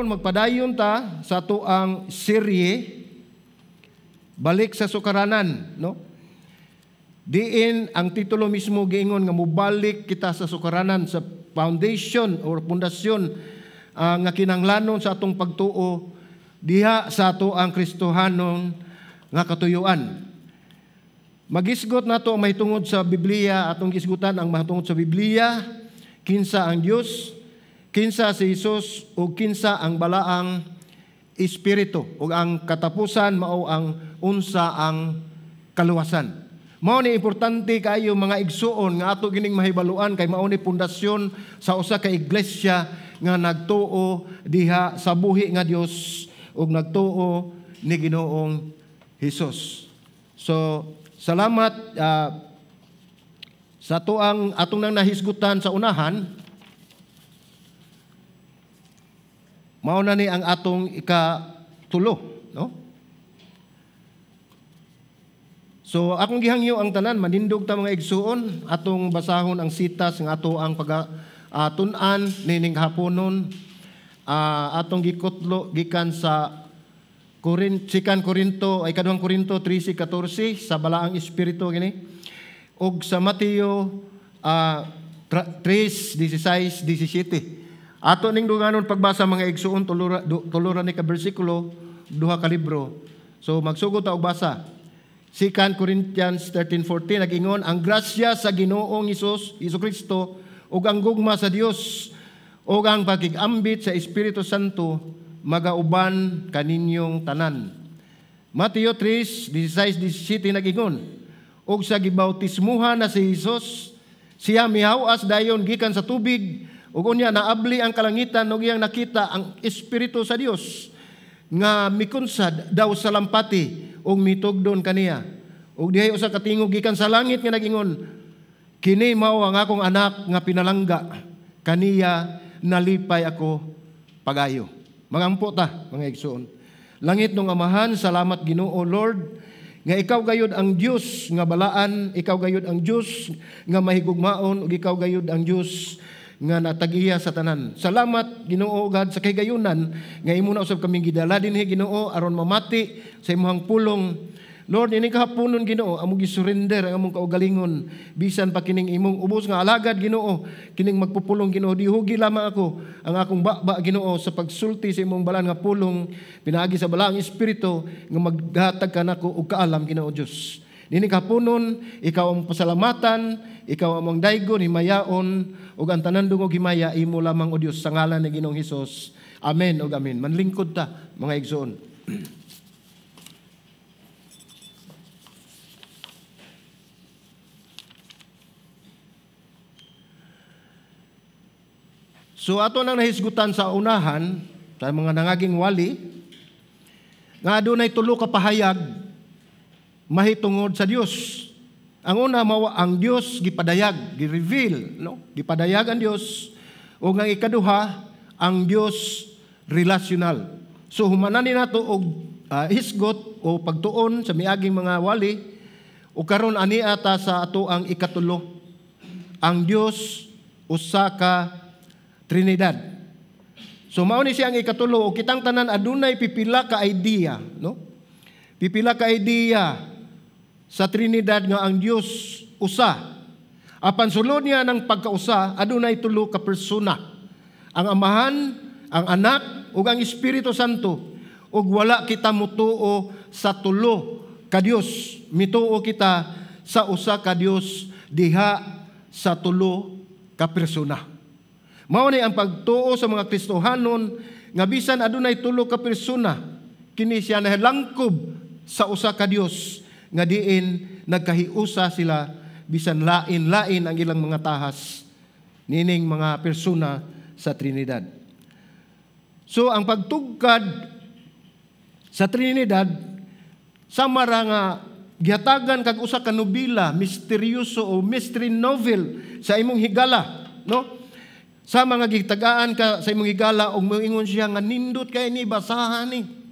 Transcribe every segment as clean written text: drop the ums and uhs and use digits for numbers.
karon magpadayon ta sa atoang serye Balik sa Sukaranan, no? Diin ang titulo mismo giingon nga mobalik kita sa sukaranan, sa foundation or pundasyon nga kinahanglanon sa atong pagtuo diha sa ato ang Kristohanon nga katuyuan. Magisgot nato ang mahitungod sa Biblia, atong gisgutan ang mahitungod sa Biblia, kinsa ang Dios, kinsa si Jesus ug kinsa ang balaang Espiritu, ug ang katapusan mao ang unsa ang kaluwasan. Mao ni importante kaayo mga igsuon nga ato gining mahibaluan kay mao ni pundasyon sa usa ka iglesia nga nagtuo diha sa buhi nga Dios ug nagtuo ni Ginoong Hesus. So salamat sa tuang atong nang nahisgutan sa unahan. Mao na ni ang atong ikatulo, no? So akong gihangyo ang tanan manindog ta mga igsuon, atong basahon ang sitas nga ato ang pag tun-an nining haponon, atong gikutlo gikan sa Korinto ay kaduhang Korinto 13:14 sa balaang espiritu gini, ug sa Mateo 3:16-17. Ato ning duganon pagbasa mga igsuon, tulura ni ka bersikulo, duha ka libro. So magsugod ta og basa. 2 Corinthians 13:14 nag-ingon, ang grasya sa Ginoong Hesus Kristo ug ang gugma sa Dios ug ang pagkig-ambit sa Espiritu Santo magauban kaninyong tanan. Mateo 3:16-17 nag-ingon, ug sa gibautismuhan na si Hesus, siya mihawas dayon gikan sa tubig, ug unya naabli ang kalangitan ug iyang nakita ang Espiritu sa Dios nga mikunsad daw sa lampati ug mitugdon kaniya. Ug dihay usa ka tingog gikan sa langit nga nag-ingon, kini mao ang akong anak nga pinalangga, kaniya nalipay ako pagayo. Magampo ta mga igsoon. Langit nung Amahan, salamat Ginoo Lord nga ikaw gayud ang Dios nga balaan, ikaw gayud ang Dios nga mahigugmaon, ug ikaw gayud ang Dios nga natagiya sa tanan. Salamat Ginoo God sa kahigayunan nga imo na usab kaming gidala dinhi Ginoo aron mamati sa imong pulong. Lord, ini kahaponon Ginoo, among gisurrender ang among kaugalingon bisan pa kining imong ubos nga alagad Ginoo, kining magpupulong Ginoo, dihugi lamang ako ang akong baba Ginoo sa pagsulti sa imong balaan nga pulong pinaagi sa balaang espiritu nga maghatag kanako og kaalam Ginoo Dios. Nini kahaponon, ikaw ang pasalamatan, ikaw ang among daygon, himayaon, ug ang tanan dungog himaya imo lamang o Dios sa ngalan ni Ginoong Hesus. Amen ug amen. Manlingkod ta mga igsoon. So ato nang nahisgutan sa unahan sa mga nangaging wali nga adunay tulo ka pahayag mahitungod sa Dios. Ang una mao ang Dios gipadayag, gi-reveal, no? Gipadayag ang Dios. Ug ang ikaduha, ang Dios relational. So humanan ni nato og hisgot o pagtuon sa miaging mga wali, ug karon ani ata sa ato ang ikatulo, ang Dios usa ka Trinidad. So mao ni siya ang ikatulo, ug kitang tanan adunay pipila ka idea, no? Pipila ka idea sa Trinidad nga ang Dios usa. Apan sulod niya ng pagkausa, adunay tulo ka persona. Ang Amahan, ang Anak, ug ang Espiritu Santo. Ug wala kita mutuo sa tulo ka Dios. Mituo kita sa usa ka Dios diha sa tulo ka persona. Mao ni ang pagtuo sa mga Kristohanon nga bisan adunay tulo ka persona, kini siya nahilangkob sa usa ka Dios nga diin nagkahiusa sila bisan lain-lain ang ilang mga tahas nining mga persona sa Trinidad. So ang pagtugkad sa Trinidad sama ra nga gihatagan kag usa ka nobela, misteryoso o mystery novel sa imong higala, no? Sa mga gitagaan ka sa imong higala og moingon siya nga nindot kay ni basahan ni.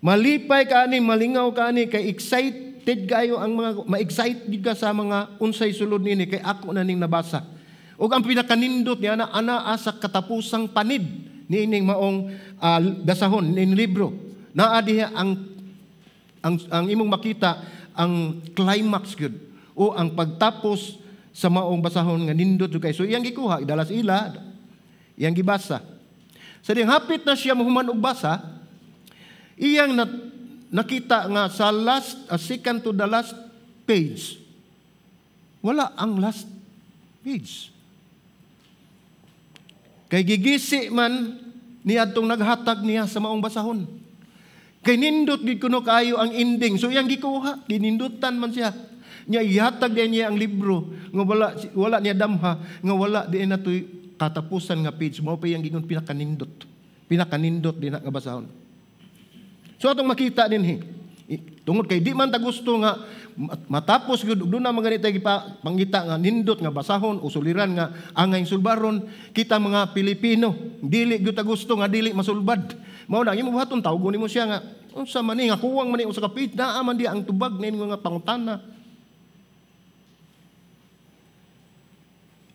Malipay ka ani, malingaw ka ani, kay excited kayo ang mga ma-excite gid ka sa mga unsay sulod nini kay ako na ning nabasa. Ug ang pinakanindot niya na ana asa katapusang panid Niining maong basahon ning libro. Naa diha ang imong makita ang climax gyud o ang pagtapos sa maong basahon nga nindot jud kay. So iyang gikuha, idala sa ila, iyang gibasa. Sa diyang hapit na siya mahuman og basa, iyang nakita nga sa last, second to the last page, wala ang last page. Kay gigisi man niadtong naghatag niya sa maong basahon. Kay nindot gid kuno kaayo ang ending. So iyang gikuha, ginindutan man siya. Nya ihatag din niya ang libro nga wala niya damha nga wala di natoy katapusan nga page. Mao pa iyang gingon pinakanindot. Pinakanindot din nga basahon. So atong makita dinhi, tungod kay di man ta gusto nga matapos gyud ug duna man ganita pangita nga nindot nga basahon o suliran nga angay sulbaron, kita mga Pilipino dili gyud ta gusto nga dili masulbad. Mao na imong buhaton, tawgon nimo siya nga unsa man ni nga kuwang man ni usa ka page, naa man di ang tubag ni nga pangutana.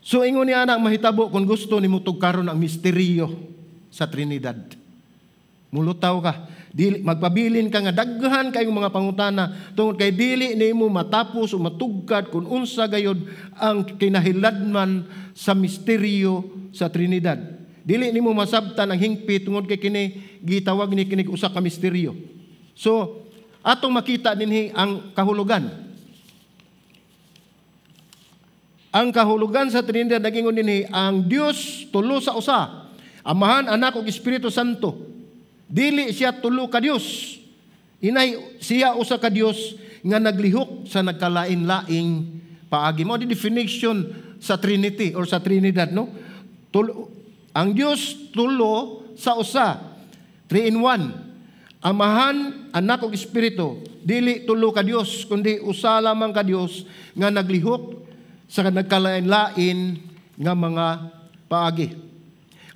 So ingon niya ang mahitabo kung gusto nimo tugkaron ang misteryo sa Trinidad. Mulutaw ka. Dili, magpabilin ka nga daghan kayong mga pangutana tungod kay dili nimo matapos o matugkad kung unsa gayod ang kinahiladman sa misteryo sa Trinidad. Dili nimo masabtan ang hingpit tungod kay kini gitawag ni kini usa ka misteryo. So atong makita dinhi ang kahulugan. Ang kahulugan sa Trinidad nagingon dinhi ang Dios tulo sa usa, Amahan, Anak ug Espiritu Santo. Dili siya tulo ka Dios. Inay siya usa ka Dios nga naglihok sa nagkalain-laing paagi. Mao di definition sa Trinity or sa Trinidad, no? Tulo, ang Dios tulo sa usa. 3 in 1. Amahan, Anak ug Espiritu. Dili tulo ka Dios kundi usa lamang ka Dios nga naglihok sa nagkalain-lain nga mga paagi.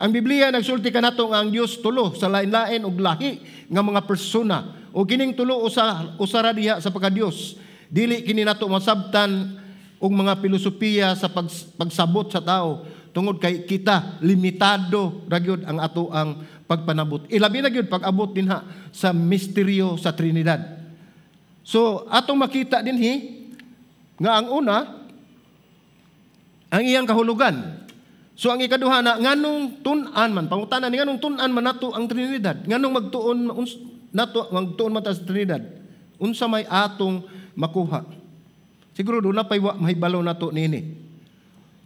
Ang Biblia nagsulti kanato nga ang Dios tulo sa lain-lain og lahi nga mga persona. O kining tulo usa usara diha sa pagka-Dios. Dili kini nato masabtan og mga filosofiya sa pagsabot sa tao tungod kay kita limitado ra gyud ang ato ang pagpanabot. Ilabi na gyud pag-abot dinha sa misteryo sa Trinidad. So atong makita dinhi nga ang una ang iyang kahulugan. So ang ikaduha na nganong tun-an man, pangutana ni nganong tun-an man nato ang Trinidad, nganong magtuon nato magtuon man ta sa Trinidad, unsa may atong makuha. Siguro do na pay wa mahibalo nato niini.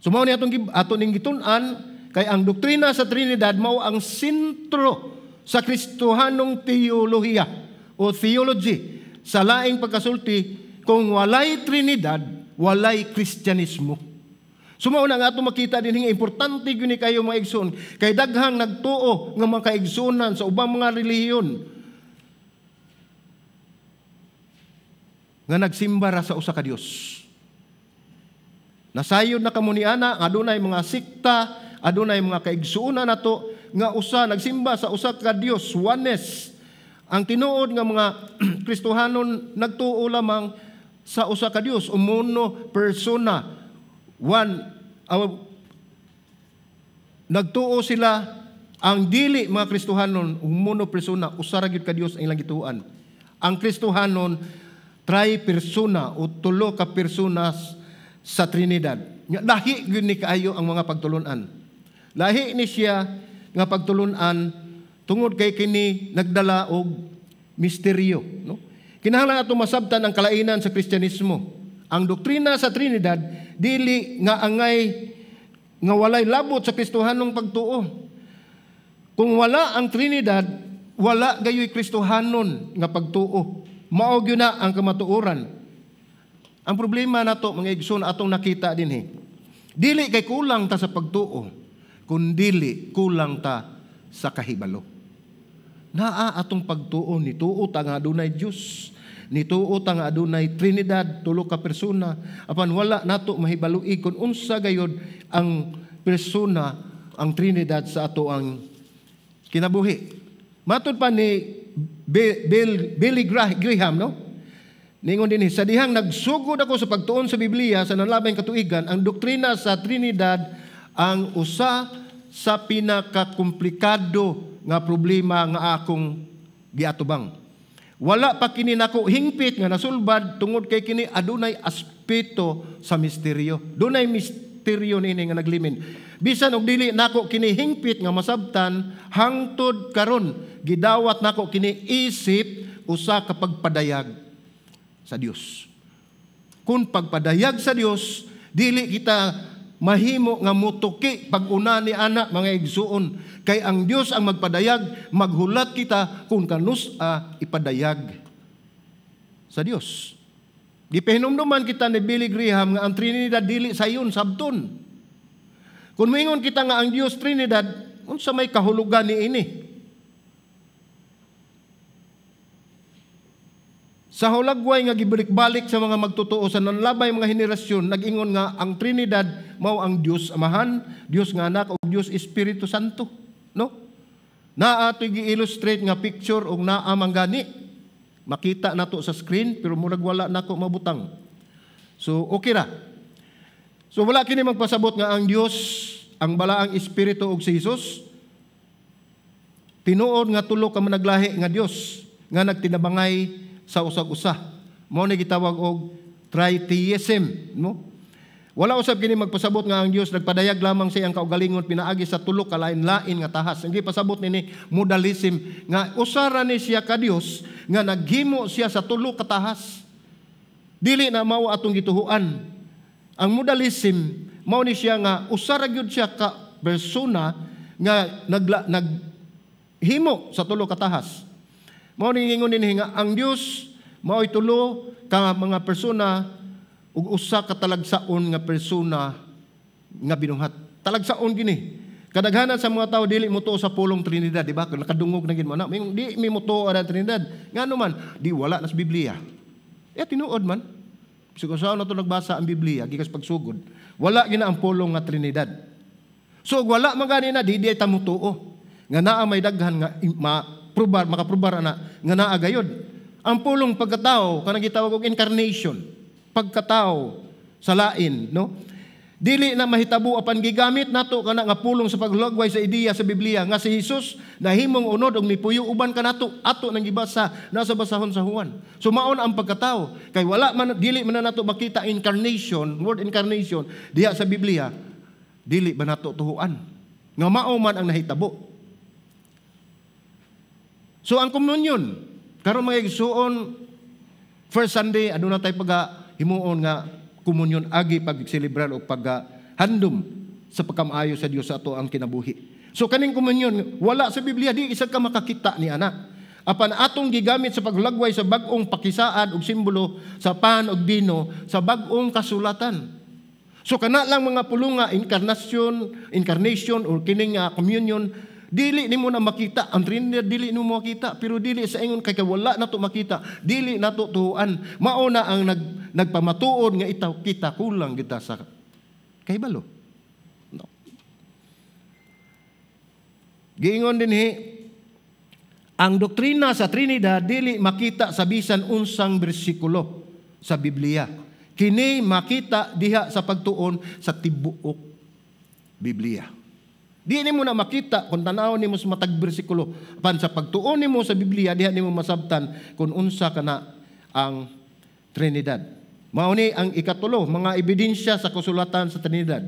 So mao ni atong ato ning gitun-an kay ang doktrina sa Trinidad mao ang sentro sa Kristohanong teolohiya o theology. Sa laing pagkasulti, kung walay Trinidad, walay Kristyanismo. So mao na nga ato makita din nga importante gyud ni kayo mga igsoon kay daghang nagtuo nga mga kaigsuonan sa ubang mga relihiyon nga nagsimba ra sa usa ka Dios. Nasayod na kamo ni ana adunay mga sikta, adunay mga kaigsuonan nato nga usa nagsimba sa usa ka Dios, oneness. Ang tinuod nga mga Kristohanon nagtuo lamang sa usa ka Dios, mono persona. One, nagtuo sila ang dili mga Kristohanon mono persona, usa ra gyud ka Dios ang ilang gituoan. Ang Kristohanon tri persona o tulo ka personas sa Trinidad. Lahi gyud ni kaayo ang mga pagtulun-an. Lahi ni siya nga pagtulun-an tungod kay kini nagdala og misteryo, no? Kinahanglan ato masabtan ang kalainan sa Kristyanismo. Ang doktrina sa Trinidad dili nga angay nga walay labot sa Kristohanong pagtuo. Kung wala ang Trinidad, wala gayoy Kristohanon nga pagtuo. Mao gyud na ang kamatuoran. Ang problema nato mga igsoon atong nakita dinhi. Dili kay kulang ta sa pagtuo, kun dili kulang ta sa kahibalo. Naa atong pagtuo, nituo ta nga adunay Dios. Nituo ta nga adunay Trinidad, tulo ka persona, apan wala nato mahibalui kun unsa gayod ang persona ang Trinidad sa ato ang kinabuhi. Matud pa ni Billy Graham, no? Ningon dinhi, sa dihang nagsugod ako sa pagtuon sa Biblia sa nalabing katuigan, ang doktrina sa Trinidad ang usa sa pinakakomplikado nga problema nga akong giatubang. Wala pa kini nako hingpit nga nasulbad tungod kay kini adunay aspeto sa misteryo. Dunay misteryo nini nga naglimin. Bisan og dili nako kini hingpit nga masabtan, hangtod karon gidawat nako kini isip usa ka pagpadayag sa Dios. Kung pagpadayag sa Dios, dili kita mahimo nga mutuki pag-una ni ana, mga igsuon, kay ang Dios ang magpadayag, maghulat kita kung kanus-a ipadayag sa Dios. Gipahinumduman kita ni Billy Graham nga ang Trinidad dili sayon sabton. Kung moingon kita nga ang Dios Trinidad, unsa may kahulugan niini? Sa hulagway nga gibalik-balik sa mga magtotoo sa nanlabay mga henerasyon, nag-ingon nga ang Trinidad mao ang Dios Amahan, Dios nga Anak ug Dios Espiritu Santo, no? Naa toy gi-illustrate nga picture og naa man gani. Makita nato sa screen pero murag wala nako mabutang. So okay ra. So wala kini magpasabot nga ang Dios, ang Balaang Espiritu ug si Jesus tinuod nga tulo ka managlahi nga Dios nga nagtinabangay sa usag-usa. Mao ni gitawag og tritheism, no? Wala usab kini magpasabot nga ang Dios nagpadayag lamang sa iyang kaugalingon pinaagi sa tulo ka lain-lain nga tahas. Ang gipasabot nini modalism nga usara ni siya ka Dios nga naghimo siya sa tulo ka tahas. Dili na mao atong gituhuan. Ang modalism mao ni siya nga usara gyud siya ka persona nga naghimo sa tulo ka tahas. Mao ni ingon dinhi nga ang Dios mao'y tulo ka mga persona ug usa ka talagsaon nga persona nga binuhat. Talagsaon gini. Kadaghanan sa mga tawo dili motuo sa pulong Trinidad, di ba? Nakadungog na gid mo na. Di mi motuo ang Trinidad. Ngano man, di wala na sa Biblia. Eh tinuod man. Siguro sa nato nagbasa ang Biblia gikas pagsugod, wala gina ang pulong nga Trinidad. So wala man gani na di ta motuo nga naa may daghan nga probar, makaprobar ana nga naa gayod. Ang pulong pagkatao kanang gitawag og incarnation, pagkatao sa lain, no? Dili na mahitabo apan gigamit nato kana nga pulong sa paglagway sa ideya sa Biblia nga si Jesus nahimong unod og mipuyo uban kanato, ato nang gibasa nasa basahon sa Juan. So maon ang pagkatao kay wala man, dili man na nato makita incarnation, word incarnation diha sa Biblia, dili ba nato tuhuan nga mao man ang nahitabo. So ang communion, karon mga igsuon, first Sunday aduna tay paga himuon nga communion agi pagselebrar o paghandom sa pagkamaayo sa Dios sa ato ang kinabuhi. So kaning communion wala sa Biblia, di isa ka makakita ni ana. Apan atong gigamit sa paglagway sa bag-ong pakisaad og simbolo sa pan og bino sa bag-ong kasulatan. So kana lang mga pulunga incarnation or kining communion, dili nimo na makita ang Trinidad, dili nimo makita, pero dili sa ingon kay wala nato makita, dili nato tuhuan. Mao na ang nagpamatuod nga itaw kita kulang kita sa kahibalo. No. Giingon dinhi ang doktrina sa Trinidad dili makita sa bisan unsang bersikulo sa Biblia. Kini makita diha sa pagtuon sa tibuok Biblia. Di nimo na makita kung tan-awon nimo sa matag bersikulo. Apan sa pagtuon nimo sa Biblia diha nimo masabtan kung unsa kana ang Trinidad. Mao ni ang ikatulo, mga ebidensya sa kasulatan sa Trinidad.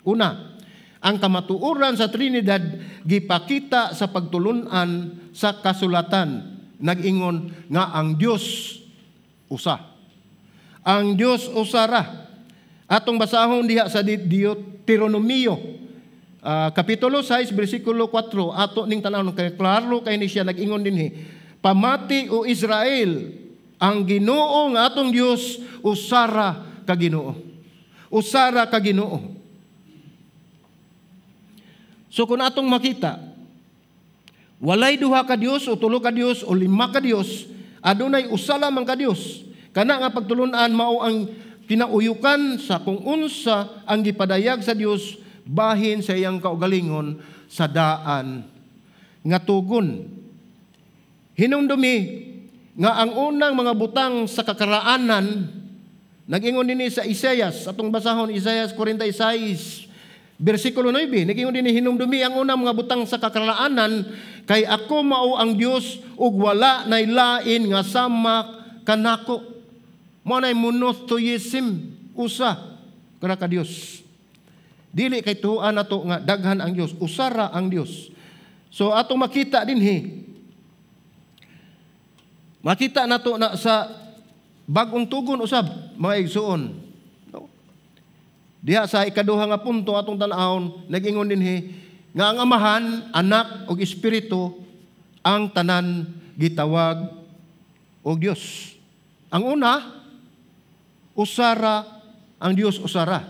Una, ang kamatuoran sa Trinidad gipakita sa pagtulun-an sa kasulatan. Nag-ingon nga ang Dios usa. Ang Dios usara. Atong basahon diha sa Deuteronomio Kapitulo 6, versikulo 4, ato ning tan-awon kay klaro kay ni siya nag-ingon dinhi. Pamati o Israel, ang Ginoo nga atong Dios usara ka Ginoo. Usara ka Ginoo. So kung atong makita, walay duha ka Dios o tulo ka Dios o lima ka Dios, adunay usa lamang ka Dios. Kana nga pagtulun-an mao ang kinauyukan sa kung unsa ang gipadayag sa Dios bahin sa iyang kaugalingon sa daan nga tugon. Hinumdumi nga ang unang mga butang sa kakaraanan, nag-ingon dinhi sa Isaias, atong basahon Isaias 46 Bersikulo 9, nag-ingon din, "Hinumdumi ang unang mga butang sa kakaraanan, kay ako mao ang Dios ug wala nay lain nga sama kanako." Mao nay monotheism, usa kana ka Dios. Dili kay tuan nato nga daghan ang Dios, usara ang Dios. So atong makita dinhi, makita nato na sa Bagong Tugon usab, mga igsuon. No? Diha sa ikaduha nga punto atong tan-awon, nag-ingon dinhi nga ang Amahan, Anak ug Espiritu ang tanan gitawag og Dios. Ang una, usara ang Dios, usara.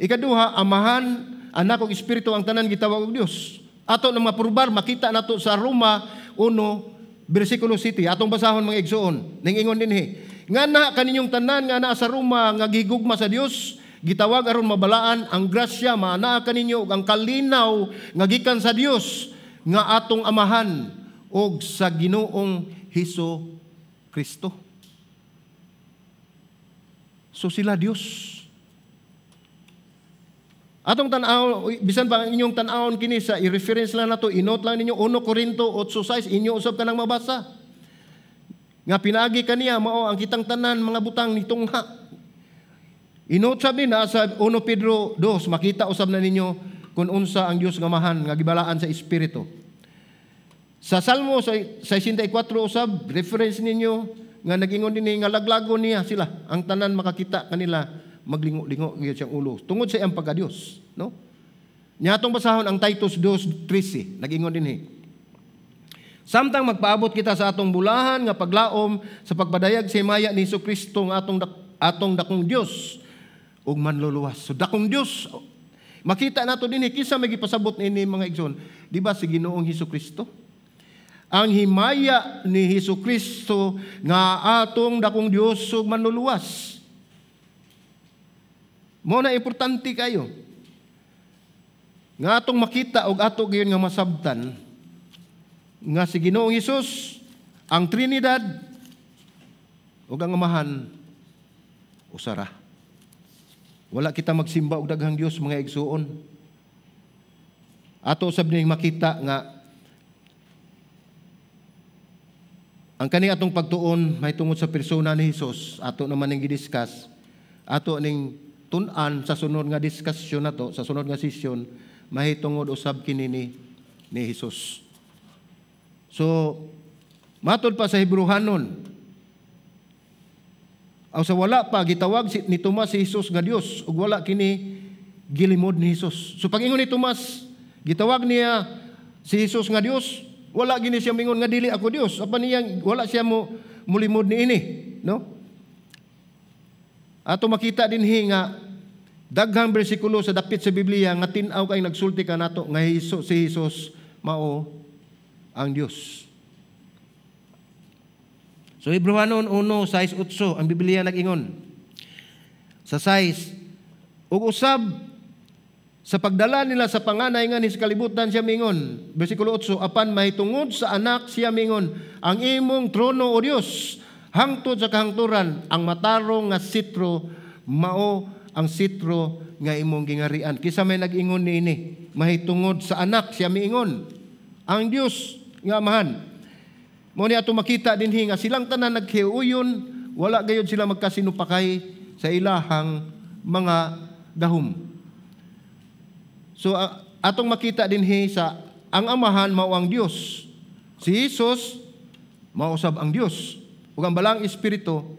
Ikaduha, Amahan, Anak ug Espiritu ang tanan gitawag og Dios. Ato na maprubar, makita nato sa Roma 1 bersikulo 7. Atong basahon, mga igsuon. Ningingon dinhi nga na kaninyong tanan nga naa sa Roma nga gigugma sa Dios, gitawag aron mabalaan, ang grasya maanaa kaninyo ug ang kalinaw nga gikan sa Dios nga atong Amahan ug sa Ginoong Hesus Kristo. So sila Dios. Atong tan-aw, bisan pa ang inyong tan-awon kini sa i-reference lang nato, i-note lang ninyo 1 Corinto 8:6, inyo usab kanang mabasa. Nga pinaagi kaniya mao ang kitang tanan mga butang nitungha. I-note sab ni na sa 1 Pedro 2, makita usab na ninyo kung unsa ang Dios nga Amahan nga gibalaan sa Espiritu. Sa Salmo sa 64 usab, reference ninyo nga nagingon dinhi nga laglagon niya sila, ang tanan makakita kanila maglingo-lingo gyud siyang ulo tungod sa iyang pagka-Dios, no? Nya atong basahon ang Titus 2:13, nagingon dinhi. Samtang magpaabot kita sa atong bulahan nga paglaom sa pagpadayag sa himaya ni Hesus Kristo nga atong dakong Dios ug manluluwas. So dakong Dios, makita nato dinhi kinsa may gipasabot niini, mga igsoon, di ba si Ginoong Hesus Kristo? Ang himaya ni Hesus Kristo nga atong dakong Dios ug manluluwas. Mao na importante kayo nga atong makita og ato gayon nga masabtan nga si Ginoong Hesus, ang Trinidad ug ang Amahan, usara. Wala kita magsimba og daghang Dios, mga igsuon. Ato sab ning makita nga ang kani atong pagtuon mahitungod sa persona ni Hesus, ato naman ning gidiscuss, ato ning tun-an sa sunod nga diskusyon nato, sa sunod nga sesyon, mahitungod usab kini ni Hesus. So, matod pa sa Hebreohanon, aw sa wala pa gitawag ni Tomas si Hesus nga Dios ug wala kini gilimod ni Hesus. So pag-ingon ni Tomas, gitawag niya si Hesus nga Dios, wala gini siya mingon nga dili ako Dios. Apan niya wala siya mo mulimod niini, no? Ato makita dinhi nga daghang bersikulo sa dapit sa Biblia nga tin-aw kay nagsulti kanato nga Hesus, si Hesus mao ang Dios. So Hebreohanon 1:6-8, ang Biblia nag-ingon. Sa 6, ug usab sa pagdala nila sa panganay nga ni sa kalibutan siya mingon. Bersikulo 8, apan mahitungod sa Anak siya mingon, "Ang imong trono, o Dios, hangtod sa kahangturan, ang matarong nga sitro mao ang sitro nga imong gingarian." Kinsa may nag-ingon niini? Mahitungod sa Anak siya miingon. Ang Dios nga Amahan. Mao ni ato makita dinhi nga silang tanan naghiuyon, wala gayud sila magkasinupakay sa ilahang mga gahom. So atong makita dinhi sa ang Amahan mao ang Dios. Si Jesus mao usab ang Dios. Ug ang Balaang Espiritu,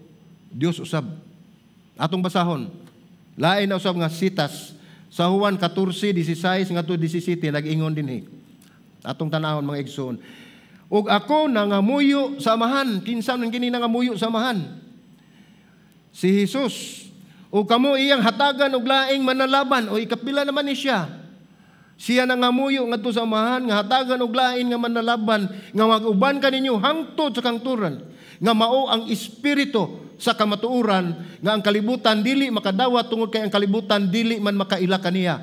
Dios usab. Atong basahon. Lain na usab nga sitas sa Juan 14:16 ngadto 17, nag-ingon dinhi. Atong tan-awon, mga igsoon. "Ug ako nangamuyo sa Amahan." Kinsa man kini nangamuyo sa Amahan? Si Jesus. "Ug kamo iyang hatagan og laing manalaban." O ikapila naman ni siya. Siya nangamuyo ngadto sa Amahan nga hatagan og lain nga manalaban nga mag-uban kaninyo hangtod sa kangturan, nga mao ang Espiritu sa kamatuoran, nga ang kalibutan dili makadawat tungod kay ang kalibutan dili man makaila kaniya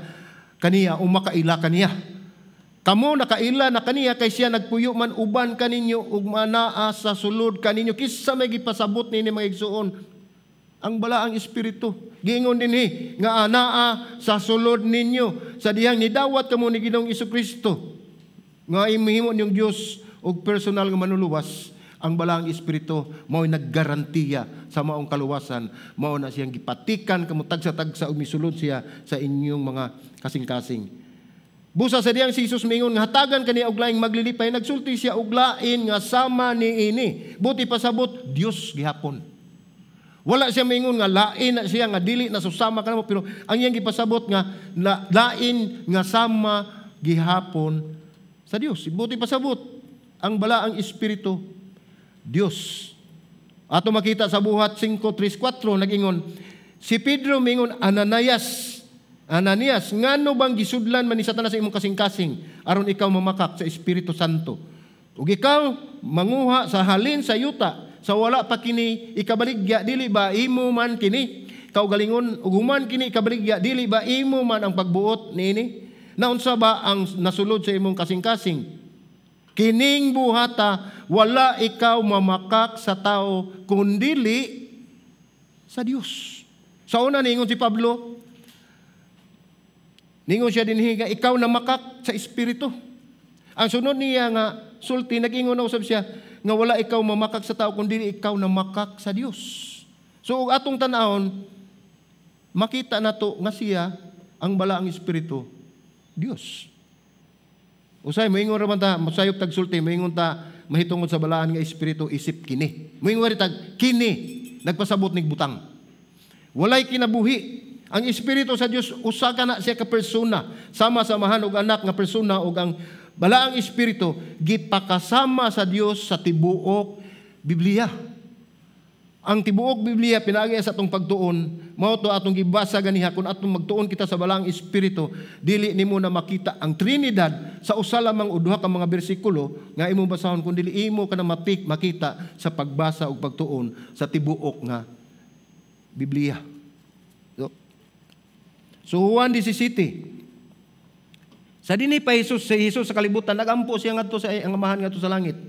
o makaila kaniya. Kamo nakaila na kaniya kay siya nagpuyo man uban kaninyo ug manaa sa sulod kaninyo. Kinsa may gipasabot nini, mga igsuon? Ang Balaang Espiritu. Giingon dinhi nga anaa sa sulod ninyo sa dihang nidawat kamo ni Ginoong Kristo nga imhimo niyong Dios og personal nga manluluwas. Ang Balaang Espiritu mao'y naggarantiya sa maong kaluwasan, mao na siyang gipatikan kamo tagsa-tagsa ug misulod siya sa inyong mga kasing-kasing. Busa sa diyang si Jesus mingon nga hatagan kaniya og laing maglilipay, nagsulti siya og lain nga sama niini. Buot pasabot, Dios gihapon. Wala siya mingon nga lain na siya, nga dili na susama kanamo, pero ang iyang gipasabot nga lain nga sama gihapon sa Dios. Buot pasabot, ang Balaang Espiritu, Dios. Ato makita sa Buhat 5:3-4, nagingon si Pedro, mingon, "Ananias, Ananias, ngano bang gisudlan man ni Satanas sa imong kasing-kasing aron ikaw mamakak sa Espiritu Santo ug ikaw manguha sa halin sa yuta? Sa wala pa kini ikabaligya, dili ba imo man kini kaugalingon? Ug human kini ikabaligya, dili ba imo man ang pagbuot niini? Naunsa ba ang nasulod sa imong kasing-kasing? Kining buhata, wala ikaw mamakak sa tao kundili sa Dios." Sa una, ningon si Pablo, ningon siya dinhi nga ikaw namakak sa Espiritu. Ang sunod niya nga sulti, nag-ingon na usab siya nga wala ikaw mamakak sa tao kundi ikaw namakak sa Dios. So ug atong tan-awon, makita nato nga siya ang Balaang Espiritu, Dios. Usay moingon ra man ta, mosayop tag sulti, moingon ta mahitungod sa Balaan nga Espiritu isip kini. Moingon ri tag kini nagpasabot nig butang. Walay kinabuhi. Ang Espiritu sa Dios, usa ka na siya ka persona, sama sa Amahan ug Anak nga persona, ug ang Balaang Espiritu gipakasama sa Dios sa tibuok Biblia. Ang tibuok Biblia pinaagi sa atong pagtuon, mao to atong gibasa ganiha. Kung atong magtuon kita sa Balaang Espiritu, dili nimo na makita ang Trinidad sa usa lamang o duha ka mga bersikulo nga imong basahon, kun dili imo ka na makita sa pagbasa ug pagtuon sa tibuok nga Biblia. So Juan 17. Sa dinhi pa Jesus, si Jesus sa kalibutan, nagampo siya ngadto sa ang Amahan ngadto sa langit.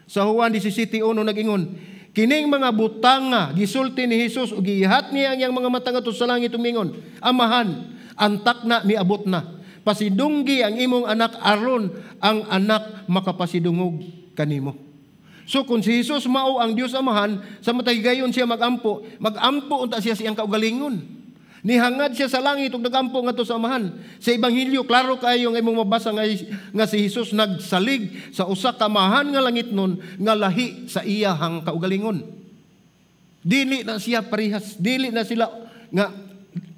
Sa Juan 17:1, nagingon, "Kining mga butanga gisulti ni Jesus ug giihat niya ang iyang mga mata ngadto sa langit, umingon, 'Amahan, ang takna miabot na. Pasidunggi ang imong anak aron ang anak makapasidungog kanimo.'" So kung si Jesus mao ang Dios Amahan, sa matag higayon siya magampo, magampo unta siya sa iyang kaugalingon. Nihangad siya sa langit ug nagampo ngadto sa Amahan. Sa Ebanghelyo, klaro kaayo nga imong mabasa nga si Jesus nagsalig sa usa ka amahan nga langitnon nga lahi sa iyahang kaugalingon. Dili na siya parehas, dili na sila nga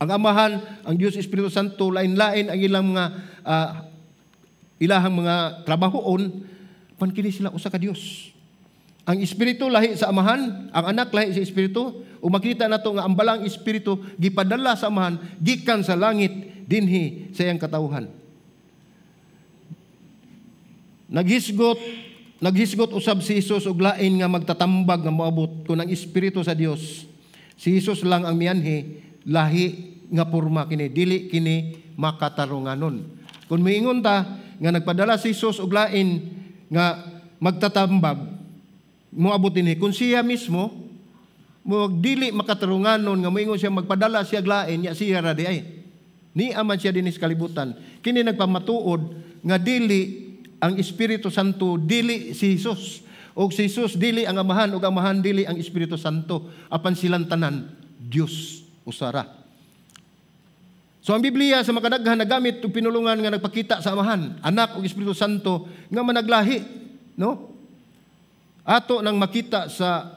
ang Amahan, ang Dios Espiritu Santo, lain-lain ang ilang mga ilahang mga trabahoon, pan kini sila usa ka Dios. Ang Espiritu lahi sa Amahan, ang Anak lahi sa Espiritu, ug makita nato nga ang Balaang Espiritu gipadala sa Amahan gikan sa langit dinhi sa iyang katawhan. Naghisgot usab si Jesus og lain nga magtatambag nga moabot kun ang Espiritu sa Dios. Si Jesus lang ang mianhi, lahi nga porma kini, dili kini makatarunganon. Kung miingon ta nga nagpadala si Jesus og lain nga magtatambag moabot dinhi, kung siya mismo mo dili makatarunganon nga moingon siya magpadala siya lain nya siya ra di ay. Ni aman siya dinhi sa kalibutan. Kini nagpamatuod nga dili ang Espiritu Santo dili si Jesus, og si Jesus dili ang Amahan, ug ang Amahan dili ang Espiritu Santo, apan silang tanan Dios usara. So ang Biblia sa makadaghan nagamit og pinulungan nga nagpakita sa Amahan, Anak ug Espiritu Santo nga managlahi, no? Ato nang makita sa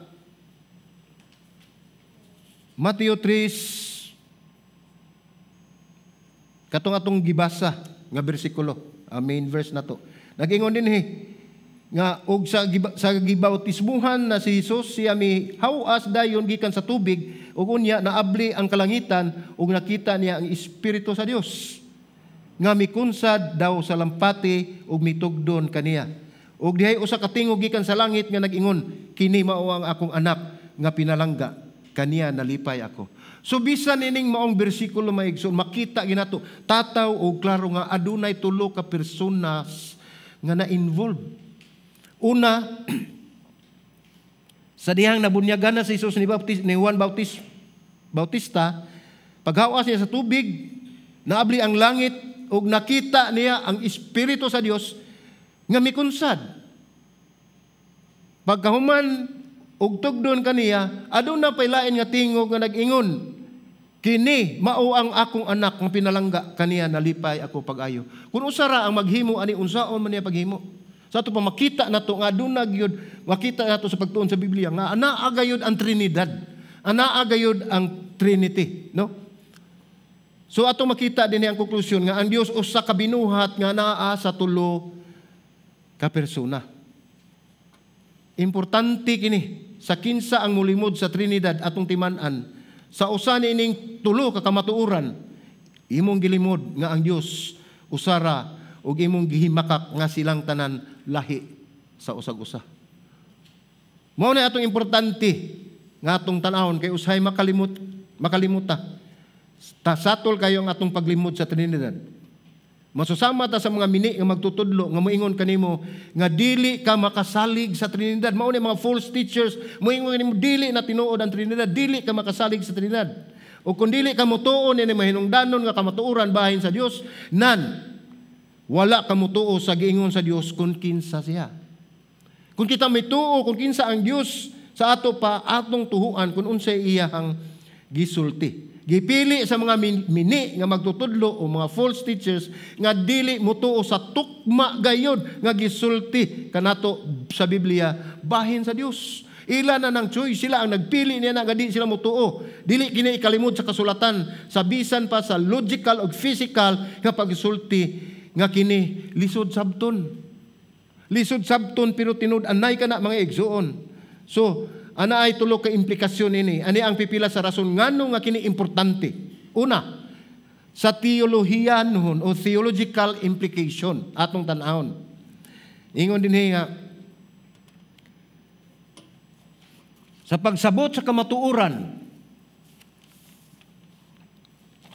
Mateo 3, katong atong gibasa nga bersikulo, ang main verse nato. Nagingon dinhi nga og sa gibautismuhan na si Jesus, siya mihaw-as dayon gikan sa tubig ug unya naabli ang kalangitan ug nakita niya ang Espiritu sa Dios nga mikunsad daw sa lampati ug mitugdon kaniya. Ug dihay usa ka tingog gikan sa langit nga nag-ingon, "Kini mao ang akong anak nga pinalangga, kaniya nalipay ako." So bisan ining maong bersikulo, mga igsoon, makita ginato tataw og klaro nga adunay tulo ka personas nga na-involve. Una, sa dihang nabunyagan na si Jesus ni Juan Bautista, Bautista, paghawas niya sa tubig, naabli ang langit ug nakita niya ang Espiritu sa Dios nga mikunsad. Pagkahuman og tugdon kaniya, aduna pay lain nga tingog nga nag-ingon, "Kini mao ang akong anak nga pinalangga, kaniya nalipay ako pag-ayo." Kung usara ang maghimo ani, unsaon man niya paghimo? Sa ato pa makita nato nga aduna gyud, makita nato sa pagtuon sa Biblia nga anaa gayud ang Trinidad. Anaa gayud ang Trinity, no? So ato makita din ang konklusyon nga ang Dios usa ka binuhat nga naa sa tulo ka persona. Importante kini sa kinsa ang mulimod sa Trinidad, atong timan-an sa usa niining tulo ka kamatuoran: imong gilimod nga ang Dios usara ug imong gihimakak nga silang tanan lahi sa usag-usa. Mao na atong importante nga atong tan-awon kay usahay makalimot, makalimuta. Ta satol kayo ang atong paglimod sa Trinidad. Masusama ta sa mga mini nga magtutudlo nga moingon kanimo nga dili ka makasalig sa Trinidad. Mao ni mga false teachers moingon kanimo dili na tinuod ang Trinidad, dili ka makasalig sa Trinidad. O kung dili ka motuo ni mahinungdanon nga kamatuoran bahin sa Dios, nan wala ka motuo sa giingon sa Dios kung kinsa siya. Kung kita mituo kung kinsa ang Dios sa ato pa, atong tuhuan kung unsay iyahang gisulti. Gipili sa mga mini nga magtutudlo o mga false teachers nga dili motuo sa tukma gayod nga gisulti kanato sa Biblia bahin sa Dios. Ila na ng choice, sila ang nagpili niya na nga di sila motuo. Dili kini ikalimod sa kasulatan sa bisan pa sa logical o physical nga pagsulti nga kini lisod sabton. Lisod sabton pero tinud-anay kana, mga igsuon. So, ana ay tulo ka implikasyon ini. Ani ang pipila sa rason ngano nga kini importante. Una, sa teolohiya nuhon o theological implication atong tan-awon. Ingon din nga sa pagsabot sa kamatuoran,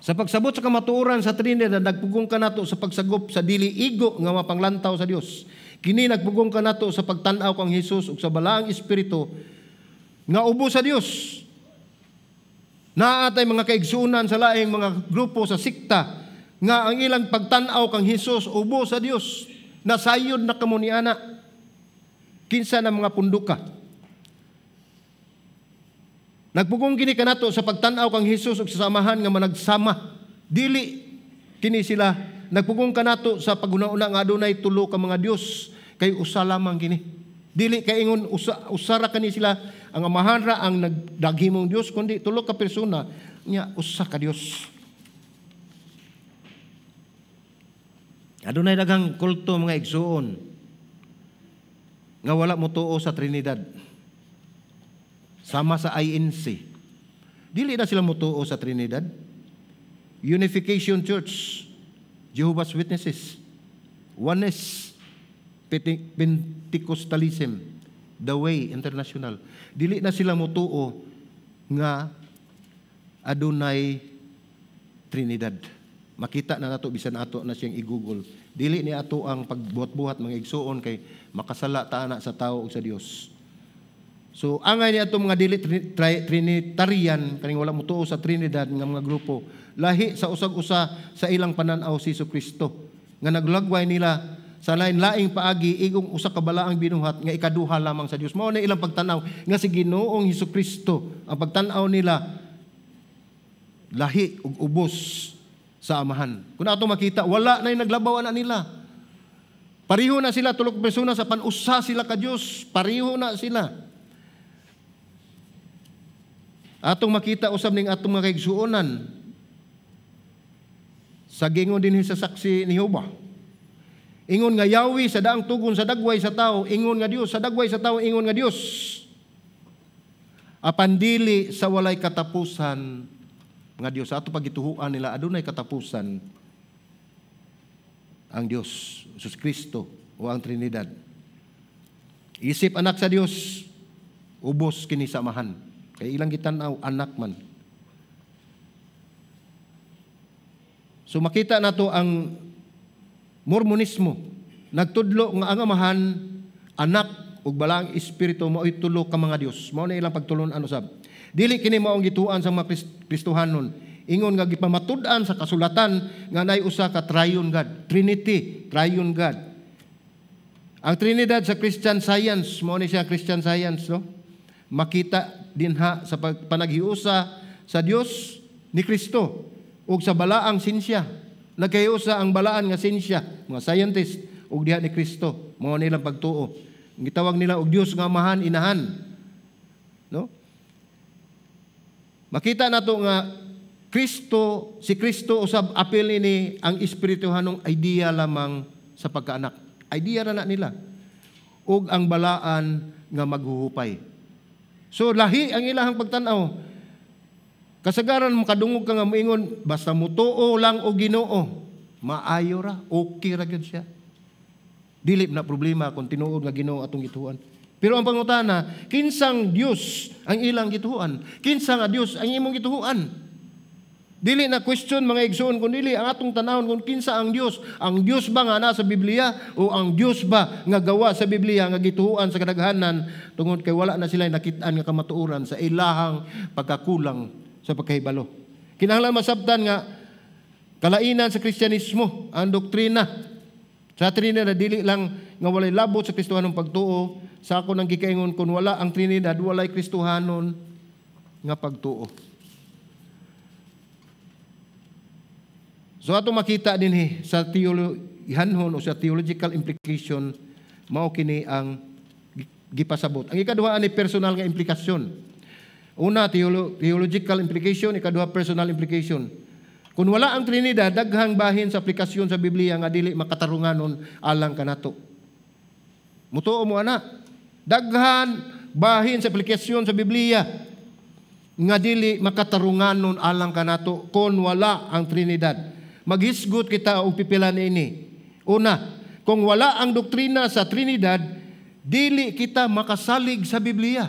sa pagsabot sa kamatuoran sa Trinidad, nagpugong kanato sa pagsagop sa dili igo nga mapanglantaw sa Dios. Kini nagpugong kanato sa pagtan-aw kang Hesus ug sa Balaang Espiritu nga ubo sa Dios. Naa tay mga kaigsuonan sa laing mga grupo sa sikta nga ang ilang pagtan-aw kang Hesus ubo sa Dios. Nasayod na kamo ni ana. Kinsa na mga punduka. Nagpugong kini kanato sa pagtan-aw kang Hesus ug sa samahan nga managsama. Dili kini sila nagpugong kanato sa paghuna-una nga adunay tulo ka mga Dios, kay usa lamang kini. Dili kay ingon usara kani sila, ang Amahan ra ang nagdaghimong Dios, kundi tulo ka persona nya usa ka Dios. Adunay daghang kulto, mga igsuon, nga wala motuo sa Trinidad. Sama sa INC. Dili na sila motuo sa Trinidad. Unification Church, Jehovah's Witnesses, Oneness, Pentecostalism, The Way International. Dili na sila motuo nga adunay Trinidad. Makita na nato bisan ato na siyang i-Google. Dili ni ato ang pagbuhat-buhat, mga igsuon, kay makasala ta ana sa tao ug sa Dios. So angay ni ato mga dili Trinitarian, kaning wala motuo sa Trinidad nga mga grupo, lahi sa usag-usa sa ilang panan-aw si Jesucristo nga naglagway nila sa lain-laing paagi igong usa ka balaang binuhat nga ikaduha lamang sa Dios. Mao na ilang pagtan-aw nga si Ginoong Jesucristo, ang pagtan-aw nila lahi ug ubos sa Amahan. Kung ato makita, wala na yung naglabaw na nila. Pareho na sila, tulok persona sa panusa sila ka Dios, pareho na sila. Atong makita usab ning atong mga kaigsuonan sa gingon dinhi sa Saksi ni Jehova. Ingon nga Yahweh sa daang tugon sa dagway sa tao, ingon nga Dios sa dagway sa tao, ingon nga Dios. Apan dili sa walay katapusan nga Dios. Ato pagituhuan nila adunay katapusan ang Dios, Jesus Kristo o ang Trinidad. Isip anak sa Dios, ubos kini sa Amahan. Kay ilang gitan-aw anak man. So makita nato ang Mormonismo nagtudlo nga ang Amahan, Anak ug Balaang Espiritu mao'y tulo ka mga Dios. Mao na ilang pagtulon-an usab. Dili kini maong gituan sa mga Kristohanon. Ingon nga gipamatud-an sa kasulatan nga naay usa ka triune God, Trinity, triune God. Ang Trinidad sa Christian Science, mao ni siya Christian Science, no? Makita dinha sa panaghiusa sa Dios ni Kristo ug sa balaang sinsya. Nagkahiusa ang balaan nga sinsya, mga scientist ug diha ni Kristo, mao nilang pagtuo. Gitawag nila og Dios nga Amahan, Inahan. No? Makita nato nga Kristo, si Kristo usab apil ini ang espirituhanong idea lamang sa pagkaanak. Idea ra na nila. Ug ang balaan nga maghuhupay. So lahi ang ilahang pagtan-aw. Kasagaran makadungog ka nga moingon basta mutuo lang og Ginoo, maayo ra, okay ra gyud siya. Dili na problema kung tinuod nga Ginoo atong gituan. Pero ang pangutana, kinsang Dios ang ilang gituan? Kinsa nga Dios ang imong gituan? Dili na question mga igsoon kun dili ang atong tanawon kung kinsa ang Dios. Ang Dios ba nga naa sa Biblia o ang Dios ba nga gawa sa Biblia nga gituohan sa kadaghanan tungod kay wala na sila nakit-an nga kamatuoran sa ilahang pagkakulang sa pagkahibalo. Kinahanglan masabtan nga kalainan sa Kristyanismo ang doktrina sa Trinidad dili lang nga walay labot sa Kristohanong pagtuo. Sa ako nang gikaingon kun wala ang Trinidad walay Kristohanon nga pagtuo. So ato makita dinhi sa teolohihanhon o sa theological implication mao kini ang gipasabot. Ang ikaduha ani personal nga implikasyon. Una, theological implication, ikaduha personal implication. Kung wala ang Trinidad, daghang bahin sa aplikasyon sa Biblia nga dili makatarunganon alang kanato. Mutuo mo ana. Daghan bahin sa aplikasyon sa Biblia nga dili makatarunganon alang kanato kung wala ang Trinidad. Maghisgot kita og pipila niini. Una, kung wala ang doktrina sa Trinidad, dili kita makasalig sa Biblia.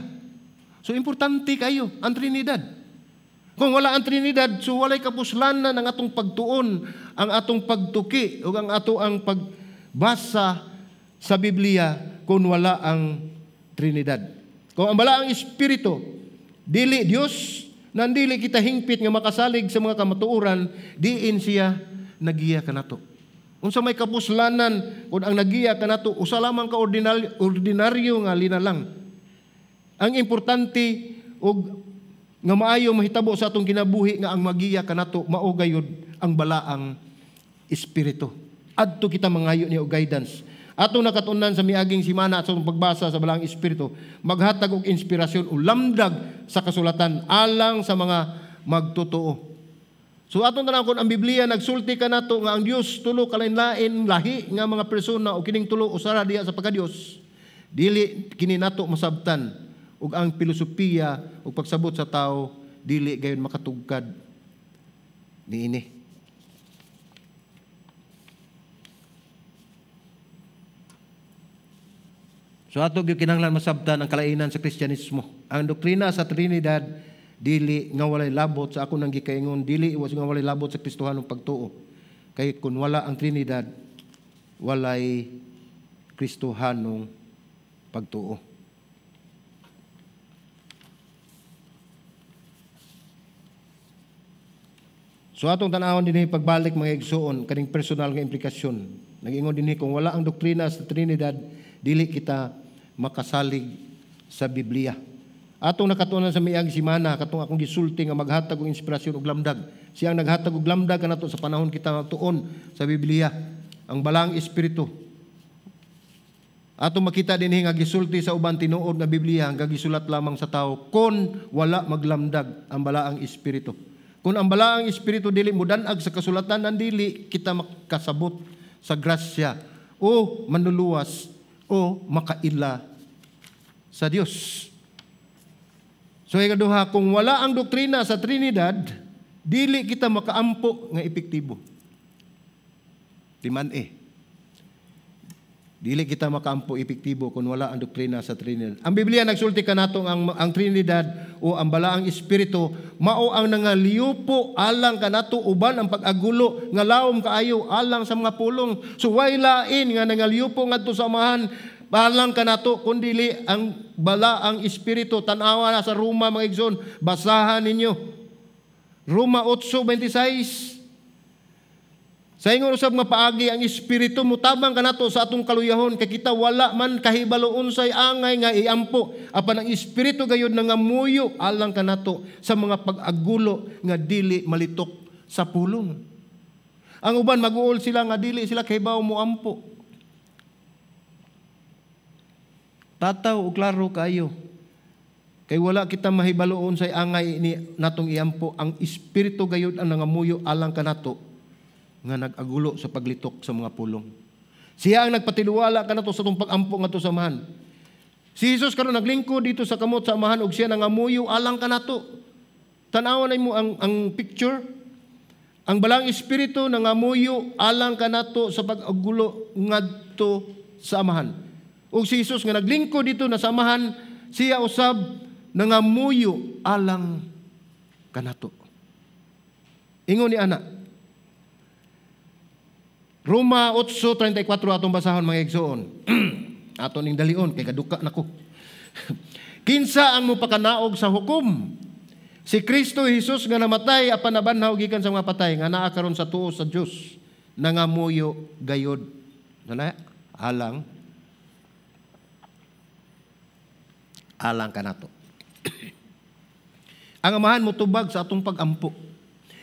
So importante kayo ang Trinidad. Kung wala ang Trinidad, so walay kapuslanan ang atong pagtuon, ang atong pagtuki ug ang ato ang pagbasa sa Biblia kung wala ang Trinidad. Kung ang balaang espiritu dili Dios, nandili kita hingpit nga makasalig sa mga kamatuoran, diin siya nagiya kanato. Unsa may kapuslanan kung ang nagiya kanato usa lamang ka ordinaryo nga linalang. Ang importante og nga maayo mahitabo sa atong kinabuhi nga ang magiya kanato mao gayud ang balaang espiritu. Adto kita mangayo niya og guidance. Atong nakatunan sa miaging simana at sa pagbasa sa balaang espiritu, maghatag og inspirasyon o lamdag sa kasulatan alang sa mga magtotoo. So atong tan-awon kung ang Biblia nagsulti kanato nga ang Dios tulo ka lain-lain lahi nga mga persona o kining tulo usara diha sa pagka-Dios. Dili kini nato masabtan ug ang filosofiya ug pagsabot sa tao dili gayon makatugkad niini. So ato gyud kinahanglan masabtan ang kalainan sa Kristyanismo. Ang doktrina sa Trinidad dili nga walay labot sa ako nang gikaingon, dili nga walay labot sa Kristohanong pagtuo. Kay kun wala ang Trinidad, walay Kristohanong pagtuo. So atong tan-awon dinhi pagbalik mga igsoon kaning personal nga implikasyon. Nag-ingon dinhi kung wala ang doktrina sa Trinidad, dili kita makasalig sa Biblia. Atong nakatunan sa miag simana katong akong gisulti nga maghatag og inspirasyon og lamdag. Siyang naghatag og lamdag kanato sa panahon kita magtuon sa Biblia, ang balaang espiritu. Atong makita dinhi nga gisulti sa uban tinuod nga Biblia nga gisulat lamang sa tao kon wala maglamdag ang balaang espiritu. Kung ang balaang espiritu dili mudan-ag sa kasulatan, dili kita makasabot sa grasya o manluluwas o makaila sa Dios. So ikaduha, kung wala ang doktrina sa Trinidad, dili kita makaampo nga epektibo. Timan Dili kita makaampo epektibo kung wala ang doktrina sa Trinidad. Ang Biblia nagsulti kanato ang Trinidad o ang balaang espiritu mao ang nangaliupo alang kanato uban ang pag-agulo nga lawom kaayo alang sa mga pulong. So way lain nga nangaliupo ngadto sa Amahan, Alang kanato kun dili ang Balaang Espiritu. Tan-awa na sa Roma, mga igsoon, basahan ninyo. Roma 8:26. Sa ingon usab nga paagi, ang Espiritu mutabang kanato sa atong kaluyahon kay kita wala man kahibalo unsay angay nga iampo, apan ang Espiritu gayud nangamuyo alang kanato sa mga pag-agulo nga dili malitok sa pulong. Ang uban mag-uol sila nga dili sila kahibaw moampo. Tataw og klaro kayo. Kay wala kita mahibaloon sa angay ni natong iampo, ang Espiritu gayud ang nangamuyo alang kanato nga nag-agulo sa paglitok sa mga pulong. Siya ang nagpatiluwala kanato sa atong pag-ampo ngadto sa Amahan. Si Jesus karon naglingkod dito sa kamot sa Amahan ug siya nangamuyo alang kanato. Tan-awan nimo ang picture. Ang Balaang Espiritu nangamuyo alang kanato sa pag-agulo ngadto sa Amahan. Ug si Jesus nga naglingkod dito na sa Amahan, siya usab nangamuyo alang kanato. Ingon ni ana. Roma 8:34 atong basahon, mga igsoon. Ato ning dalion kay kaduka nako. Kinsa ang mopakanaog sa hukom? Si Kristo Jesus nga namatay apan nabanhaw gikan sa mga patay nga naa karon sa tuo sa Dios, nangamuyo gayod. Sana alang alang kanato. Ang Amahan motubag sa atong pag-ampo.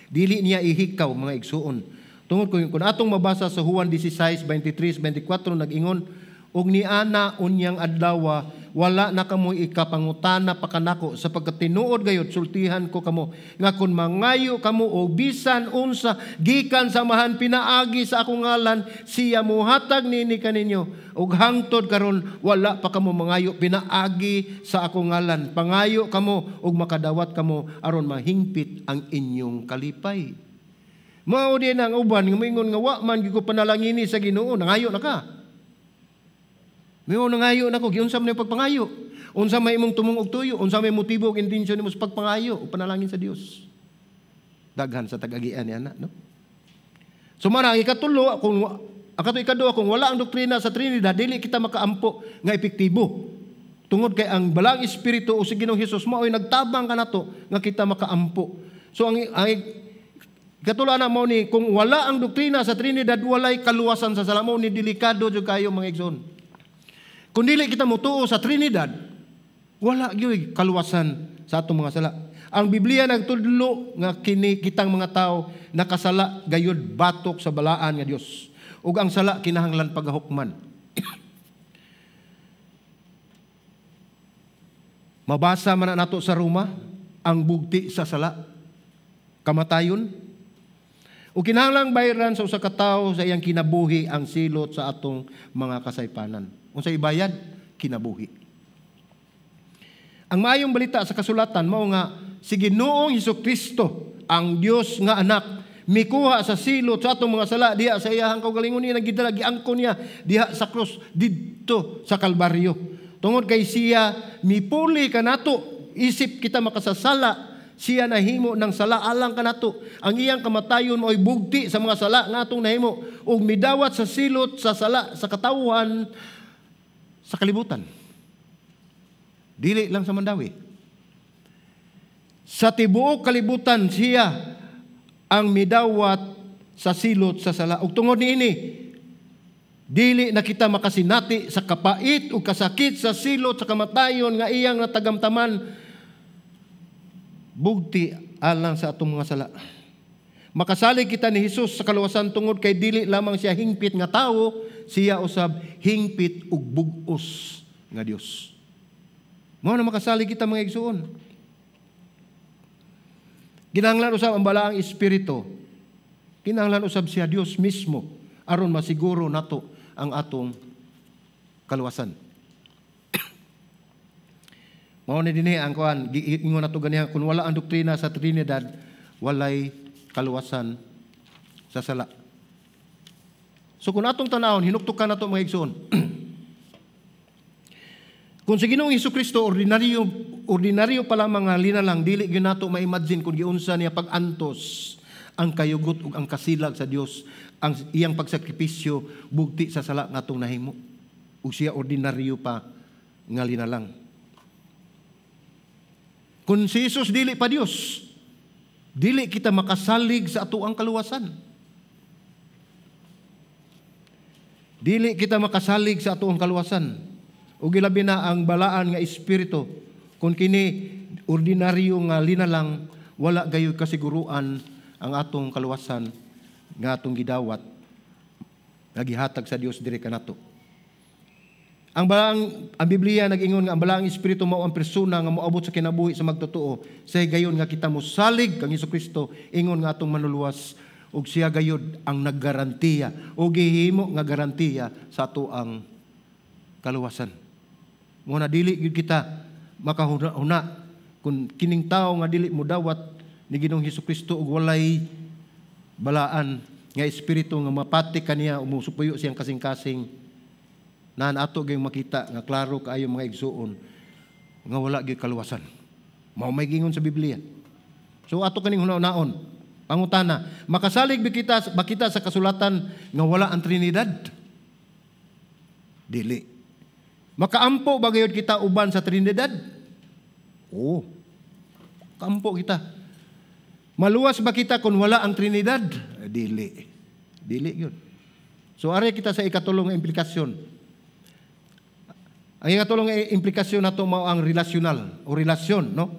Dili niya ihikaw, mga igsuon. Tungod kung atong mabasa sa Juan 16:23, 24 nag-ingon, og niana unyang adlawa wala na kamoy ikapangutana pa kanako, sapagkat tinuod gayud sultihan ko kamo nga kun mangayo kamo og bisan unsa gikan sa Amahan pinaagi sa akong ngalan, siya mohatag nini kaninyo. Og hangtod karon wala pa kamo mangayo pinaagi sa akong ngalan. Pangayo kamo og makadawat kamo aron mahingpit ang inyong kalipay. Mao din ang uban nga moingon nga wa man gyud ko panalangini sa Ginoo, nangayo na ka. Mayo nangayo na ko, giunsa man imong pagpangayo? Unsa may imong tumong og tuyo? Unsa may motibo ug intensyon nimo sa pagpangayo o panalangin sa Dios? Daghan sa tag-agian ni ana, no? So mara ang ikatulo, kung ang kato ikaduha, kung wala ang doktrina sa Trinidad, dili kita makaampo nga epektibo. Tungod kay ang Balaang Espiritu o si Ginoong Hesus mao'y nagtabang kanato nga kita makaampo. So ang ikatulo ana mao ni kung wala ang doktrina sa Trinidad, walay kaluwasan sa sala. Mao ni delikado jud kayo, mga igsoon. Kung dili kita motuo sa Trinidad, wala gyud kaluwasan sa atong mga sala. Ang Biblia nagtudlo nga kini kitang mga tao nakasala gayud batok sa balaan nga Dios. Ug ang sala kinahanglan paghukman. Mabasa man na nato sa Roma ang bugti sa sala, kamatayon. O kinahanglang bayaran sa usa ka tawo sa iyang kinabuhi ang silot sa atong mga kasaypanan. Unsa ibayad? Kinabuhi. Ang maayong balita sa kasulatan mao nga si Ginoong Hesukristo, ang Dios nga anak, mikuha sa silot sa atong mga sala diha sa iyahang kaugalingon niya nagidala giangkon niya diha sa krus didto sa Kalbaryo. Tungod kay siya mipuli kanato, isip kita makasasala, siya nahimo ng sala alang kanato. Ang iyang kamatayon mao'y bugti sa mga sala nga atong nahimo ug midawat sa silot sa sala sa katawhan sa kalibutan. Dili lang sa Mandawi. Sa tibuok kalibutan siya ang midawat sa silot sa sala. Ug tungod niini, dili na kita makasinati sa kapait ug kasakit sa silot sa kamatayon nga iyang natagamtaman, bugti alang sa atong mga sala. Makasalig kita ni Hesus sa kaluwasan tungod kay dili lamang siya hingpit nga tawo, siya usab hingpit ug bug-os nga Dios. Mao na makasalig kita, mga igsuon. Kinahanglan usab ang Balaang Espiritu. Kinahanglan usab siya Dios mismo aron masiguro nato ang atong kaluwasan. Mao ni dinhi ang kuan, giingon nato ganiha, kung wala ang doktrina sa Trinidad, walay kaluwasan sa sala. So kung atong tanawon, hinuktukan nato, mga igsoon. Kung si Ginoong Hesukristo ordinaryo pa lamang nga linalang, dili gyud nato ma-imagine kung giunsa niya pag-antos ang kayugot ug ang kasilag sa Dios, ang iyang pagsakripisyo bugti sa sala nga atong nahimo. Ug siya ordinaryo pa nga linalang. Kung si Jesus dili pa Dios, dili kita makasalig sa atoang kaluwasan. Dili kita makasalig sa atoang kaluwasan. Ug ilabi na ang balaan nga espiritu, kung kini ordinaryo nga linalang, wala gayoy kasiguruan ang atong kaluwasan nga atong gidawat nga gihatag sa Dios diri kanato. Ang Biblia nag-ingon nga ang balaang espiritu mao ang persona nga moabot sa kinabuhi sa magtotoo sa higayon nga kita mosalig kang Hesukristo ingon nga atong manluluwas ug siya gayud ang naggarantiya o gihimo nga garantiya sa ato ang kaluwasan. Mo na dili gyud kita makahuna kung kining tawo nga dili modawat ni Ginoong Hesukristo ug walay balaan nga espiritu nga mapati kaniya o mosupuyo siyang kasing-kasing, naan ato gyud makita nga klaro kaayo, mga igsuon, nga wala gyud kaluwasan. Mao may gingon sa Biblia. So ato kaning hunaon. Pangutana, makasalig ba kita sa kasulatan nga wala ang Trinidad? Dili. Makaampo ba gayud kita uban sa Trinidad? Oo. Kaampo kita. Maluwas ba kita kung wala ang Trinidad? Dili. Dili yun. So ari kita sa ikatulong nga implikasyon. Ang ikatulong nga implikasyon nato mao ang relational o relasyon, no?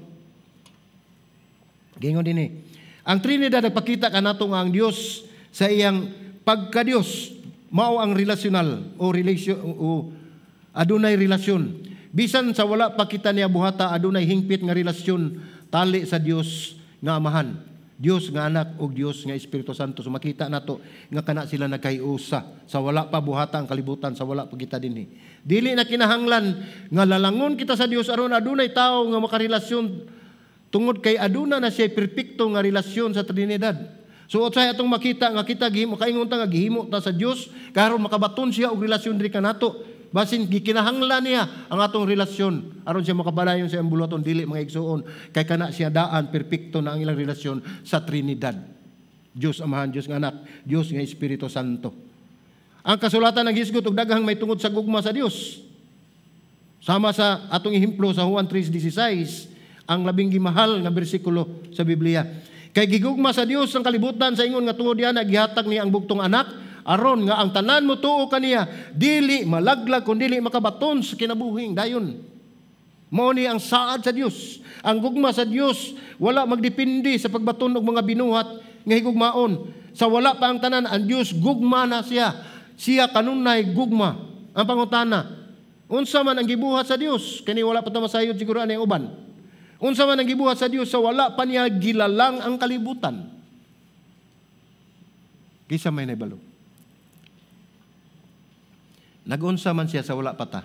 Gingon dinhi. Ang Trinidad nagpakita kanato nga ang Dios sa iyang pagka-Dios mao ang relational o relation o adunay relasyon. Bisan sa wala pa kita niya buhata, adunay hingpit nga relasyon tali sa Dios nga Amahan, Dios nga Anak ug Dios nga Espiritu Santo. So makita nato nga kana sila nagkaiusa sa wala pa buhata ang kalibutan, sa wala pa kita dinhi. Dili na kinahanglan nga lalangon kita sa Dios aron adunay tawo nga makarelasyon tungod kay aduna na siya perpekto nga relasyon sa Trinidad. So usahay atong makita nga kita gihimo, kaingon ta nga gihimo ta sa Dios karon makabaton siya og relasyon diri kanato. Basin gikinahanglan niya ang atong relasyon aron siya makabalayon sa iyang buluhaton. Dili, mga igsuon, kay kana siya daan perpekto na ang ilang relasyon sa Trinidad. Dios Amahan, Dios nga Anak, Dios nga Espiritu Santo. Ang kasulatan naghisgot og daghang may tungod sa gugma sa Dios. Sama sa atong ehemplo sa Juan 3:16, ang labing gimahal nga bersikulo sa Biblia. Kay gigugma sa Dios ang kalibutan sa ingon nga tungod diana gihatag niya ang bugtong anak aron nga ang tanan mo tuo kaniya dili malaglag kun dili makabaton sa kinabuhing dayon. Mao ni ang saad sa Dios. Ang gugma sa Dios wala magdepende sa pagbaton og mga binuhat nga higugmaon. Sa wala pa ang tanan, ang Dios gugma na siya. Siya kanunay gugma. Ang pangutana, unsa man ang gibuhat sa Dios? Kani wala pa ta masayod siguro ani ang uban. Unsa man ang gibuhat sa Dios sa wala pa niya gilalang ang kalibutan? Kinsa may nahibalo? Nagunsa man siya sa wala pa ta.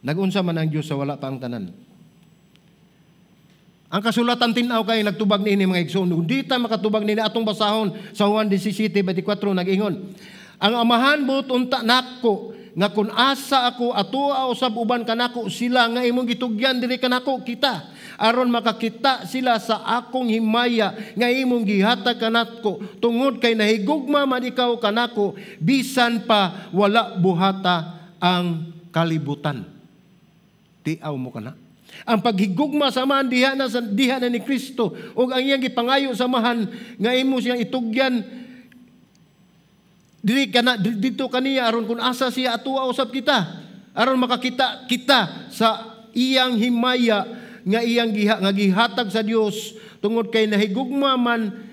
Nagunsa man ang Dios sa wala pa ang tanan. Ang kasulatan tin-aw kay nagtubag niini, mga igsoon. Di ta makatubag niini, atong basahon sa Juan 17:24, nag-ingon. Ang Amahan buot unta nako nga kun asa ako atoa usab uban kanako sila nga imong gitugyan diri kanako, kita, aron makakita sila sa akong himaya nga imong gihatag kanako tungod kay nahigugma man ikaw kanako bisan pa wala buhata ang kalibutan. Tiaw mo kana. Ang paghigugma sa Amahan diha na ni Kristo ug ang iyang gipangayo sa Amahan nga imo siyang itugyan diri kana dito kaniya aron kung asa siya atoa usab kita aron makakita kita sa iyang himaya nga iyang nga gihatag sa Dios tungod kay nahigugma man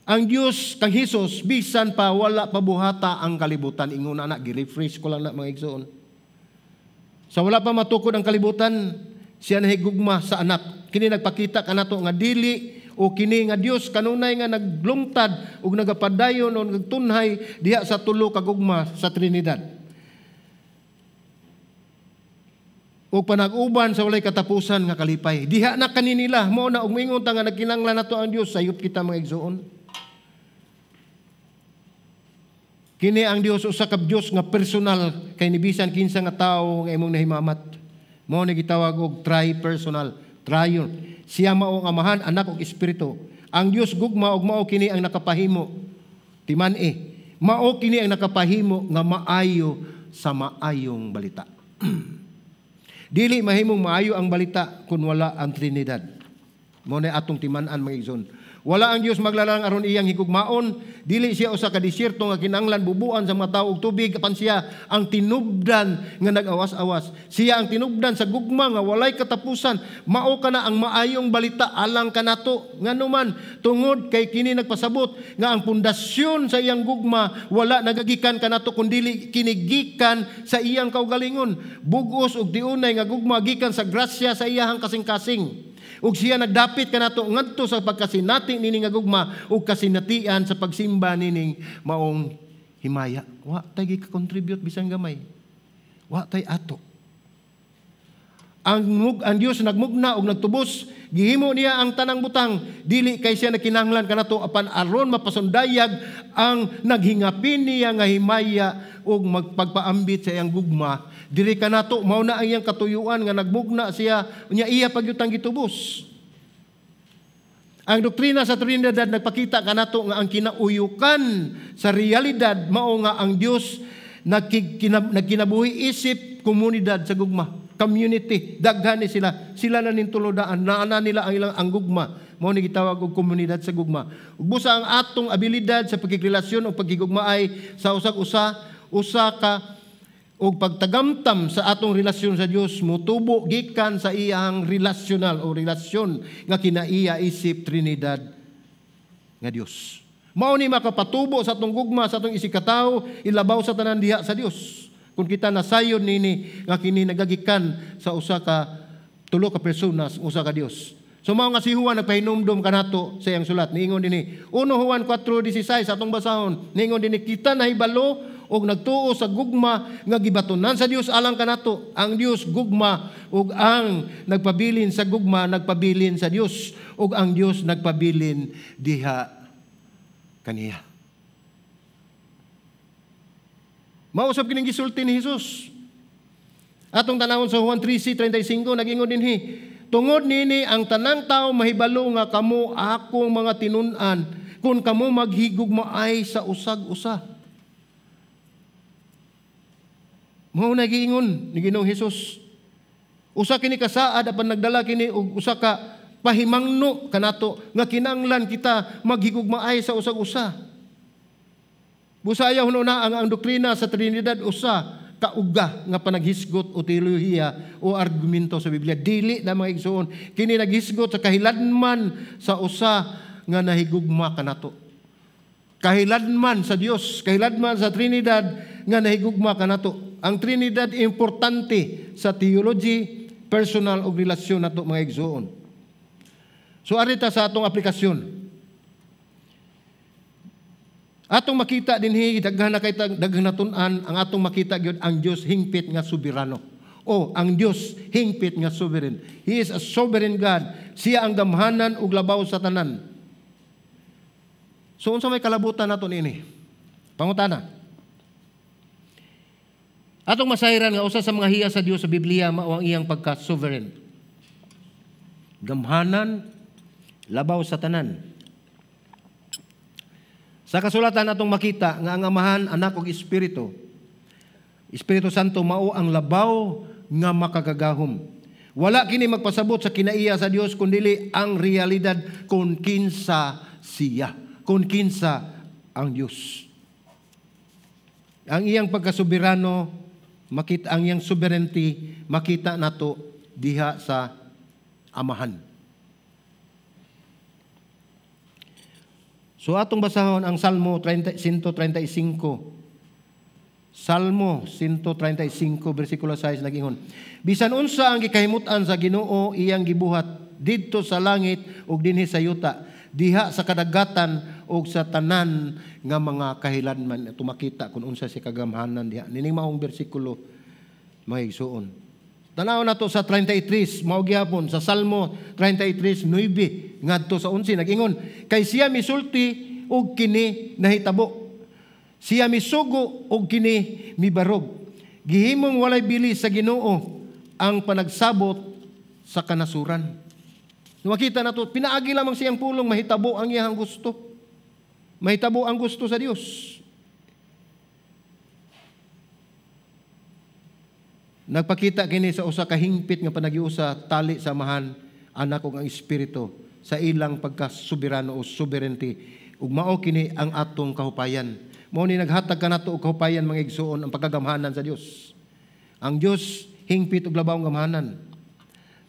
ang Dios kang Hesus bisan pa wala pa buhata ang kalibutan. Ingon ana, gi-refresh ko lang na, mga igsoon. Sa wala pa matukod ang kalibutan, siya nahigugma sa anak. Kini nagpakita kanato nga dili o kini nga Dios kanunay nga naglungtad ug nagapadayon o nagtunhay diha sa tulo ka gugma sa Trinidad. O panag-uban sa walay katapusan nga kalipay. Diha na kaninila mao na ug moingon ta nga nagkinahanglan nato ang Dios, sayop kita, mga igsoon. Kini ang Dios usa ka Dios nga personal kay nibisan kinsa nga tawo nga imong nahimamat. Mao ni gitawag og tri-personal, triune. Siya mao ang Amahan, Anak ug Espiritu. Ang Dios gugma ug mao kini ang nakapahimo. Timan-i. Mao kini ang nakapahimo nga maayo sa maayong balita. Dili mahimong maayo ang balita kung wala ang Trinidad. Mao na atong timan-an, mga igsoon. Wala ang Dios maglalang aron iyang higugmaon, dili siya usa ka disyerto nga kinahanglan bubuan sa mga tawo og tubig, apan siya ang tinubdan nga nag-awas-awas. Siya ang tinubdan sa gugma nga walay katapusan. Mao kana ang maayong balita alang kanato. Nganuman, tungod kay kini nagpasabot nga ang pundasyon sa iyang gugma wala nagagikan kanato kundili kini gikan sa iyang kaugalingon. Bugos ug tiunay nga gugma gikan sa grasya sa iyahang kasing-kasing. Ug siya nagdapit kanato ngadto sa pagkasinati nining nga gugma ug kasinatian sa pagsimba nining maong himaya. Wa tay gika-contribute bisan gamay. Wa tay ato. Ang Dios nagmugna og nagtubos, gihimo niya ang tanang butang, dili kay siya nakinahanglan kanato apan aron mapasundayag ang naghingapin niya nga himaya ug magpagpaambit sa iyang gugma. Diri kanato, mao na ang iyang katuyuan nga nagmugna siya nya iya pagyutang gitubos. Ang doktrina sa Trinidad nagpakita kanato nga ang kinauyukan sa realidad mao nga ang Dios nagkinabuhi isip komunidad sa gugma, community. Daghan ni sila, sila na ning tulodaan, naa nila ang ilang ang gugma. Mao ni gitawag og komunidad sa gugma. Ug busa ang atong abilidad sa pagkigrelasyon o pagkigugmaay sa usag usa, usa ka og pagtagamtam sa atong relasyon sa Dios motubo gikan sa iyang relasyonal o relasyon nga kinaiya isip Trinidad nga Dios. Mao ni makapatubo sa atong gugma sa atong isigkatawo ilabaw sa tanan diha sa Dios. Kung kita nasayon nini nga kini nagagikan sa usa ka tulo ka personas, usa ka Dios. So mao nga si Juan nagpahinumdom kanato sa iyang sulat. Niingon dinhi 1 Juan 4:16 atong basahon. Niingon dinhi, kita nahibalo og nagtuo sa gugma nga gibatunan sa Dios alang kanato. Ang Dios gugma, ug ang nagpabilin sa gugma nagpabilin sa Dios, ug ang Dios nagpabilin diha kaniya. Mausab kining gisulti ni Jesus. Atong tanawon sa Juan 13:35, nagingon dinhi, tungod nini ang tanang tao mahibalo nga kamo akong mga tinun-an kung kamo maghigugmaay sa usag-usa. Mao na giingon ni Ginoong Hesus. Usa kini kasaad apan nagdala kini og usa ka pahimangno kanato nga kinahanglan kita maghigugmaay sa usag-usa. Busaya huno na ang doktrina sa Trinidad usa kauga nga panaghisgot o teolohiya o argumento sa Biblia. Dili na, mga igsoon, kini naghisgot sa kahiladman sa usa nga nahigugma kanato. Kahiladman sa Dios, kahiladman sa Trinidad nga nahigugma kanato. Ang Trinidad importante sa theology, personal o relasyon nato, mga igsoon. So arita sa atong aplikasyon. Atong makita dinhi daghan na kay daghan natun-an, ang atong makita gyud ang Dios hingpit nga soberano. O ang Dios hingpit nga sovereign. He is a sovereign God. Siya ang gamhanan ug labaw sa tanan. So unsa may kalabutan nato niini? Pangutana. Atong masayran nga usa sa mga hiya sa Dios sa Biblia mao ang iyang pagka-sovereign. Gamhanan, labaw sa tanan. Sa kasulatan atong makita nga ang Amahan, Anak ug Espiritu, Espiritu Santo mao ang labaw nga makagagahom. Wala kini magpasabot sa kinaiya sa Dios kundili ang realidad kung kinsa siya, kung kinsa ang Dios. Ang iyang pagkasoberano, makita ang iyang sovereignty, makita nato diha sa Amahan. So atong basahon ang Salmo 135. Salmo 135 bersikulo 6 nagingon, bisan unsa ang gikahimut-an sa Ginoo iyang gibuhat didto sa langit ug dinhi sa yuta, diha sa kadagatan ug sa tanan nga mga kahilanman. Ato makita kung unsa si kagamhanan diha. Nining maong bersikulo, mga igsoon. Tanaw nato sa 33, mao gihapon sa Salmo 33:9 ngadto sa 11 nag-ingon, kay siya misulti og kini nahitabo. Siya misugo og kini mibarog. Gihimong walay bili sa Ginoo ang panagsabot sa kanasuran. Makita nato, pinaagi lamang siyang pulong, mahitabo ang iyang gusto. Mahitabo ang gusto sa Dios. Nagpakita kini sa usa ka hingpit nga panaghiusa, tali sa Amahan, Anak ug ang Espiritu sa ilang pagkasuberano o sovereignty, ug mao kini ang atong kahupayan. Mao ni naghatag kanato og kahupayan, mga igsuon, ang pagkagamhanan sa Dios. Ang Dios hingpit og labaw ang gamhanan.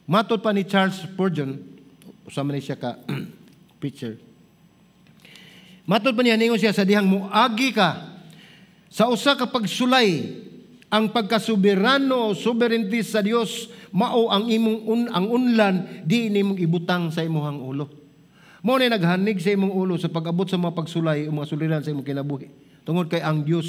Matod pa ni Charles Spurgeon, usa man ni siya ka preacher. Matod pa niya, ningon siya, sa dihang muagi ka sa usa ka pagsulay, ang pagkasuberano o sovereignty sa Dios mao ang imong ang unlan di nimong ibutang sa imong ulo. Mao ni naghanig sa imong ulo sa pag-abot sa mga pagsulay o mga suliran sa imong kinabuhi. Tungod kay ang Dios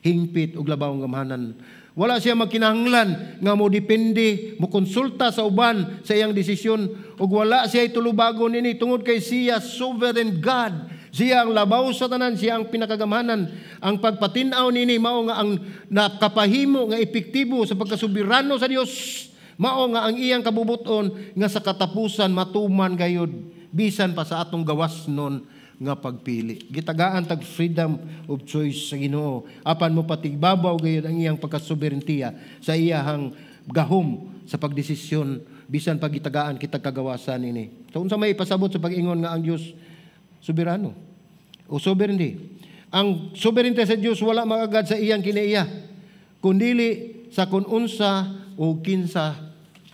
hingpit og labaw ang gamhanan. Wala siya magkinahanglan nga mo depende, mo konsulta sa uban sa iyang desisyon, ug wala siya tulubagon nini tungod kay siya sovereign God. Siya ang labaw sa tanan, siya ang pinakagamhanan. Ang pagpatin-aw nini mao nga ang nakapahimo nga epektibo sa pagkasuberano sa Dios. Mao nga ang iyang kabubuton nga sa katapusan matuman gayud bisan pa sa atong gawas nun nga pagpili. Gitagaan tag freedom of choice sa Ginoo, apan mo patigbabaw gayud ang iyang pagkasoberentiya sa iyahang gahom sa pagdesisyon bisan pag gitagaan kita kagawasan ini. So unsa may ipasabot sa pag-ingon nga ang Dios soberano o sovereignty? Ang sovereignty sa Dios wala maagad sa iyang kinaiya, kundili sa kun unsa o kinsa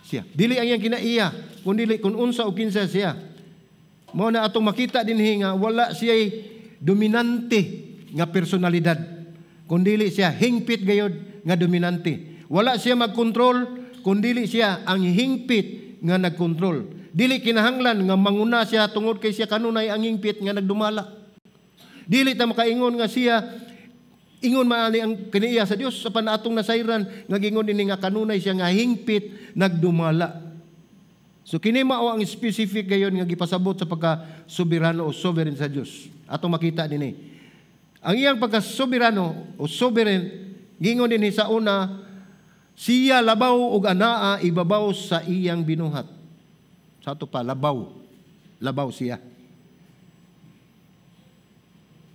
siya. Dili ang iyang kinaiya, kundili kun unsa o kinsa siya. Mao na atong makita dinhi nga wala siya dominante nga personalidad, kundili siya hingpit gayod nga dominante. Wala siya magkontrol, kundili siya ang hingpit nga nagkontrol. Dili kinahanglan nga manguna siya tungod kay siya kanunay ang hingpit nga nagdumala. Dili ta makaingon nga siya ingon maani ang kaniya sa Dios, sa panatong nasayran nga gingon dinhi nga kanunay siya nga hingpit nagdumala. So kini mao ang specific gayon nga gipasabot sa pagka-soberano o sovereign sa Dios. Atong makita dinhi. Ang iyang pagka-soberano o sovereign, gingon dinhi sa una, siya labaw og anaa ibabaw sa iyang binuhat. Sa ato pa, labaw. Labaw siya.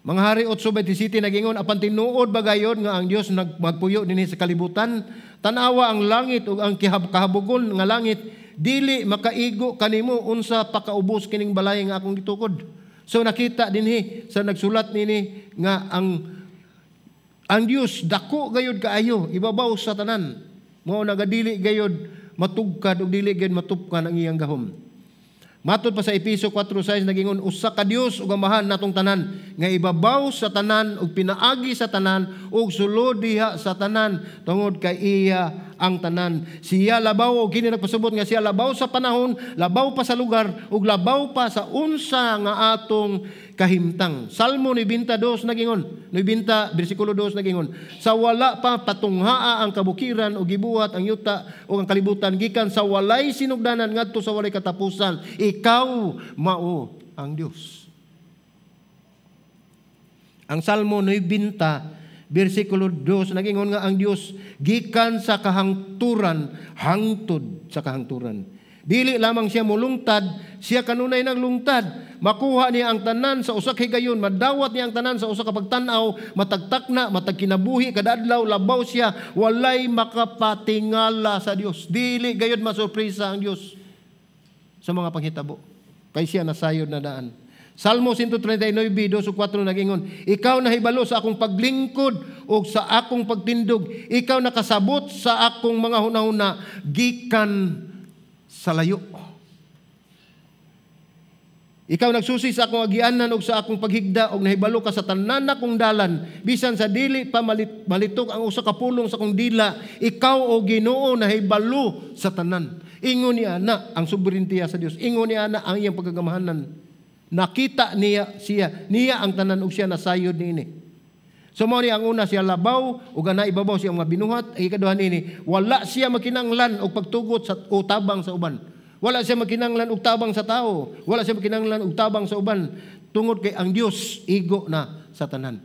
Mga Hari 8:27 nagingon, "Apan tinuod ba gayon nga ang Dios nagmagpuyo dinhi sa kalibutan? Tan-awa ang langit ug ang kahabogon nga langit, dili makaigo kanimo, unsa pa kaubos kining balay nga akong gitukod?" So nakita dinhi sa nagsulat nini nga ang Dios dako gayud kaayo ibabaw sa tanan. Mao nagadili gayud matugkad ug dili gayud matupkan ang iyang gahom. Matod pa sa Epeso 4:6 nagingon, "Usa ka Dios ug Amahan natong tanan nga ibabaw sa tanan ug pinaagi sa tanan ug sulod diha sa tanan, tungod kay iya ang tanan." Siya labaw, og kini nagpasabot nga siya labaw sa panahon, labaw pa sa lugar ug labaw pa sa unsa nga atong kahimtang. Salmo 92 nagingon, 90 bersikulo 2 nagingon, "Sa wala pa patunghaa ang kabukiran ug gibuhat ang yuta ug ang kalibutan, gikan sa walay sinugdanan ngadto sa walay katapusan, ikaw mao ang Dios." Ang Salmo 90 bersikulo 2 nagingon nga ang Dios gikan sa kahangturan hangtod sa kahangturan. Dili lamang siya mulungtad, siya kanunay naglungtad. Makuha niya ang tanan sa usa ka higayon, madawat niya ang tanan sa usa ka pagtan-aw, matagtak na, matag kinabuhi kada adlaw, labaw siya, walay makapatingala sa Dios. Dili gayud masurpresa ang Dios sa mga panghitabo, kay siya nasayod na daan. Salmo 139, 2 ug 4 nagingon, "Ikaw nahibalo sa akong paglingkod o sa akong pagtindog. Ikaw nakasabot sa akong mga hunahuna gikan sa layo. Ikaw nagsusi sa akong agianan ug sa akong paghigda ug nahibalo ka sa tanan akong dalan. Bisan sa dili pa malitok ang usa ka pulong sa akong dila, ikaw o Ginoo nahibalo sa tanan." Ingon ni ana ang soberentiya sa Dios. Ingon ni ana ang iyang pagkagamahanan. Nakita niya siya, niya ang tanan ug siya nasayod niini. So mao ni ang una, siya labaw ug ana ibabaw siya mga binuhat. Ang ikaduha niini, wala siya makinanglan og pagtugot sa o tabang sa uban. Wala siya makinanglan og tabang sa tao. Wala siya makinanglan og tabang sa uban tungod kay ang Dios igo na sa tanan.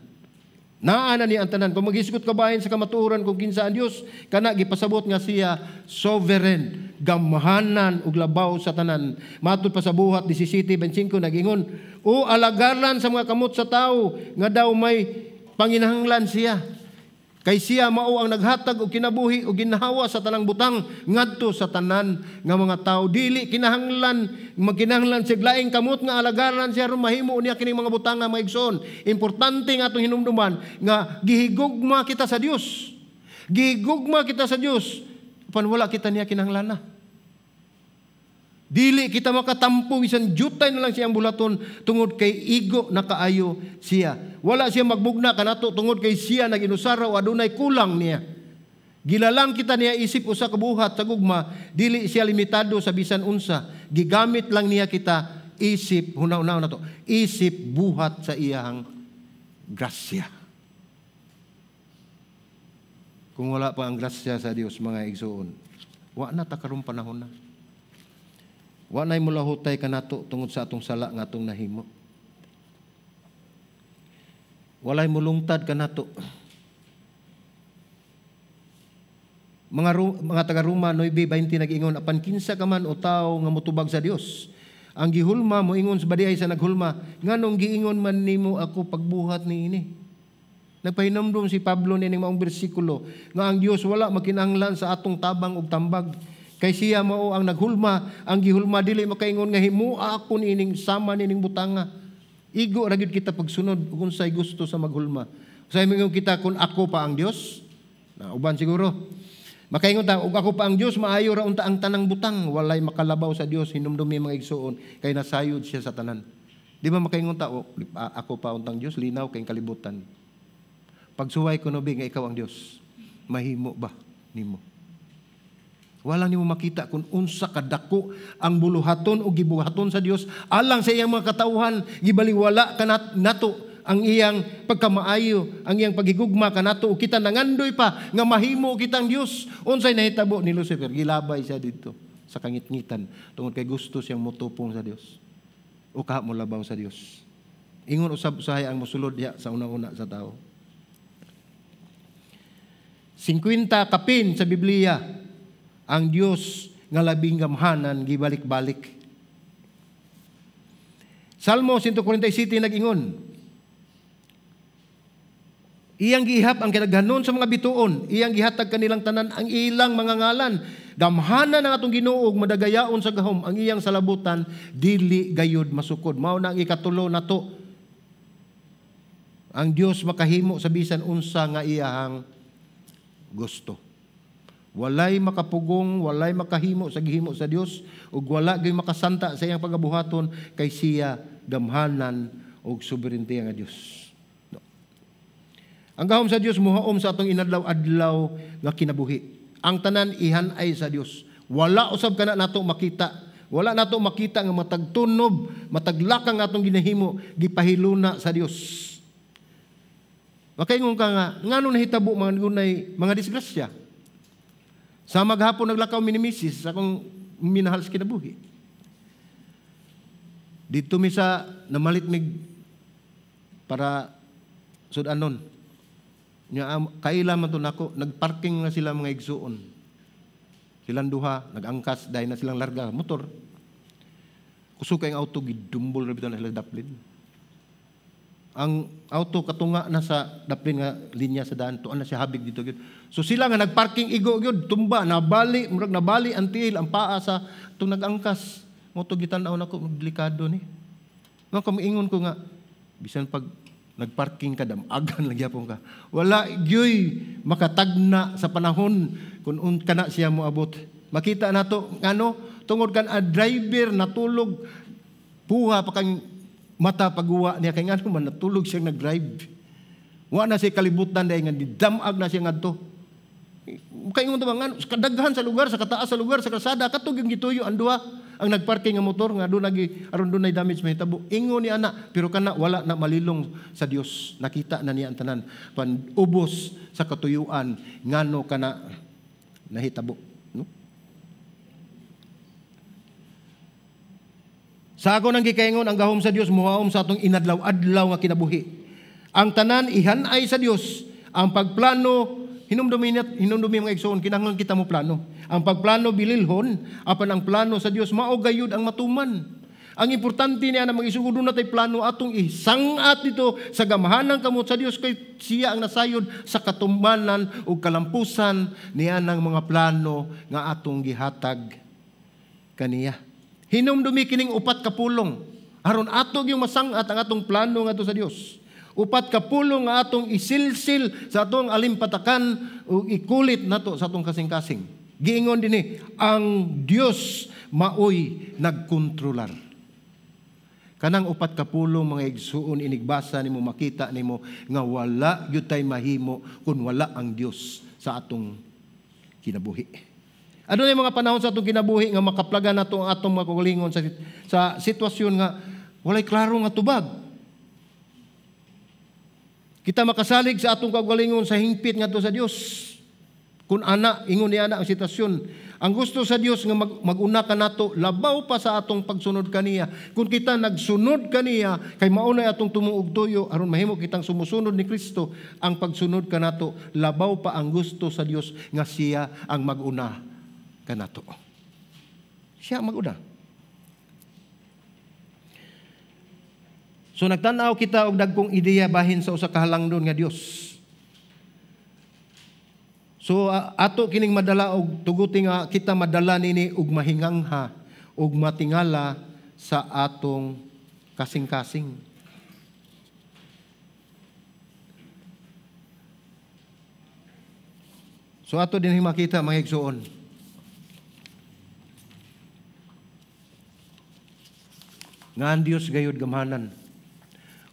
Naa na niya ang tanan. Kung maghisgot ka bahin sa kamatuoran kung kinsa ang Dios, kana gipasabot nga siya sovereign, gamhanan ug labaw sa tanan. Matud pa sa Buhat 17:25 nagingon, "O alagaran sa mga kamot sa tao nga daw may panginahanglan siya." Kay siya mao ang naghatag og kinabuhi ug ginhawa sa tanang butang ngadto sa tanan nga mga tawo. Dili kinahanglan magkinahanglan sig laing kamot nga alagaran siya aron mahimo niya kining mga butang nga mga igsoon. Importante nga atong hinumduman nga gihigugma kita sa Dios. Gihigugma kita sa Dios apan wala kita niya kinahanglan na. Dili kita makatampo bisan jutay na lang siyang bulaton tungod kay igo na kaayo siya. Wala siya magbugna kanato tungod kay siya naginusara o adunay kulang niya. Gilalang kita niya isip usa ka buhat sa gugma, dili siya limitado sa bisan unsa. Gigamit lang niya kita isip, huna-huna nato, isip buhat sa iyang grasya. Kung wala pa ang grasya sa Dios, mga igsoon, wa na ta karong panahon na. Wa na'y mulahutay kanato tungod sa atong sala nga atong nahimo. Walay mulungtad kanato. Mga taga-Roma 9:20 nag-ingon, apan kinsa ka man o tawo nga motubag sa Dios, ang gihulma moingon sa badiay sa naghulma, nganong giingon man nimo ako pagbuhat niini. Nagpahinumdum si Pablo nining maong bersikulo nga ang Dios wala makinahanglan sa atong tabang ug tambag. Kay siya mao ang naghulma, ang gihulma dili makaingon nga himua ako niining sama nining butanga. Igo ra gyud kita pagsunod ug unsay gusto sa maghulma. Usahay moingon kita kung ako pa ang Dios, na uban siguro. Makaingon ta og ako pa ang Dios, maayo ra unta ang tanang butang, walay makalabaw sa Dios, hinumdumi mga igsuon kay nasayod siya sa tanan. Di ba makaingon ta, oh, ako pa untang Dios, linaw kay kalibutan. Pagsuway ko no bi nga ikaw ang Dios, mahimo ba nimo? Wala nimo makita kung unsa kadako ang buluhaton o gibuhaton sa Dios alang sa iyang mga katawhan, gibaliwala kanato ang iyang pagkamaayo, ang iyang paghigugma kanato, ug kita nangandoy pa nga mahimo kitang Dios. Unsay nahitabo ni Lucifer? Gilabay siya didto sa kangitngitan tungod kay gusto siyang motupong sa Dios o kaha molabaw sa Dios. Ingon usab usahay ang mosulod diha sa una-una sa tao. 50 kapin sa Biblia ang Dios nga labing gamhanan gibalik-balik. Salmo 147 nag-ingon, iyang gihap ang kinaghanon sa mga bituon, iyang gihatag kanilang tanan ang ilang mga ngalan. Gamhanan ang atong Ginoo ug madagayaon sa gahom, ang iyang salabutan dili gayud masukod. Mao na ang ikatulo nato. Ang Dios makahimo sa bisan unsa nga iyahang gusto. Walay makapugong, walay makahimo sa gihimo sa Dios, ug wala gyud makasanta sa iyang pagabuhaton kay siya gamhanan og soberente nga Dios. No. Ang gahom sa Dios mohaom sa atong inadlaw-adlaw nga kinabuhi. Ang tanan ihanay sa Dios. Wala usab kana nato makita. Wala nato makita nga matagtunob, mataglakang atong ginahimo, gipahiluna sa Dios. Makaingon ka nga, ngano nahitabo mga gunay mga disgrasya? Sa maghapon naglakaw minimisis sa akong minahal sa kinabuhi. Dito mi sa namalit mig para sudanon. Nya kaila man to nako, nagparking na sila mga igsuon. Silang duha nagangkas dahil na silang larga motor. Kusog kay ang auto gidumbol ra bitaw na sila daplin. Ang auto katunga na sa daplin nga linya sa daan, tuan na siya habig dito gyud. So sila nga nagparking igo gyud, tumba, nabali, murag nabali ang tiil, ang paa sa itong nag-angkas. Mo to gitan-aw nako, delikado ni. Nga kamiingon ko nga bisan pag nagparking ka damagan lang gyapon ka. Wala gyuy makatagna sa panahon kung kana siya moabot. Makita nato ngano tungod kan a driver natulog puha pa kang mata paguwa niya kay ngano man natulog siyang nag-drive. Wa na siya kalibutan dahil nga didamag na siya ngadto. Kaingon ta ba ngano kadaghan sa lugar, sa kataas sa lugar, sa kalsada katog yung gituyo ang duha ang nagparking nga motor nga doon aron dunay damage mahitabo. Ingon ni ana pero kana wala na malilong sa Dios. Nakita na niya ang tanan pan ubos sa katuyuan ngano kana nahitabo. No? Sa ako nang gikaingon ang gahom sa Dios mohaom sa atong inadlaw-adlaw nga kinabuhi. Ang tanan ihanay sa Dios. Ang pagplano hinumdumi mga igsoon, kinahanglan kita mo plano. Ang pagplano bililhon, apan ang plano sa Dios mao gayud ang matuman. Ang importante niya na mga isugod na tay plano atong isangat dito sa gamhanang kamot sa Dios kay siya ang nasayod sa katumanan ug kalampusan niya ng mga plano nga atong gihatag kaniya. Hinumdumi kining upat ka pulong aron ato gyud masangat ang atong plano ngadto sa Dios. Upat ka pulong nga atong isilsil sa atong alimpatakan ug ikulit nato sa atong kasing-kasing. Giingon dinhi, ang Dios maoy nagkontrolar. Kanang upat ka pulong mga igsuon inigbasa nimo makita nimo nga wala gyud tay mahimo kun wala ang Dios sa atong kinabuhi. Adunay mga panahon sa atong kinabuhi nga makaplagan nato ang atong mga kaugalingon sa sitwasyon nga walay klaro nga tubag. Kita makasalig sa atong kaugalingon sa hingpit ngadto sa Dios. Kun ana ingon niya ana ang sitwasyon. Ang gusto sa Dios nga maguna ka nato labaw pa sa atong pagsunod kaniya. Kung kita nagsunod kaniya kay maunay atong tumuog tuyo aron mahimo kitang sumusunod ni Kristo, ang pagsunod kanato labaw pa ang gusto sa Dios nga siya ang maguna kanato. Siya ang maguna. So nagtan-aw kita og dagkong ideya bahin sa usa ka halangdon nga Dios. So ato kining madala og tuguti nga kita madala nini og mahingangha og matingala sa atong kasing-kasing. So ato din makita mga igsoon. Nga ang Dios gayud gamhanan.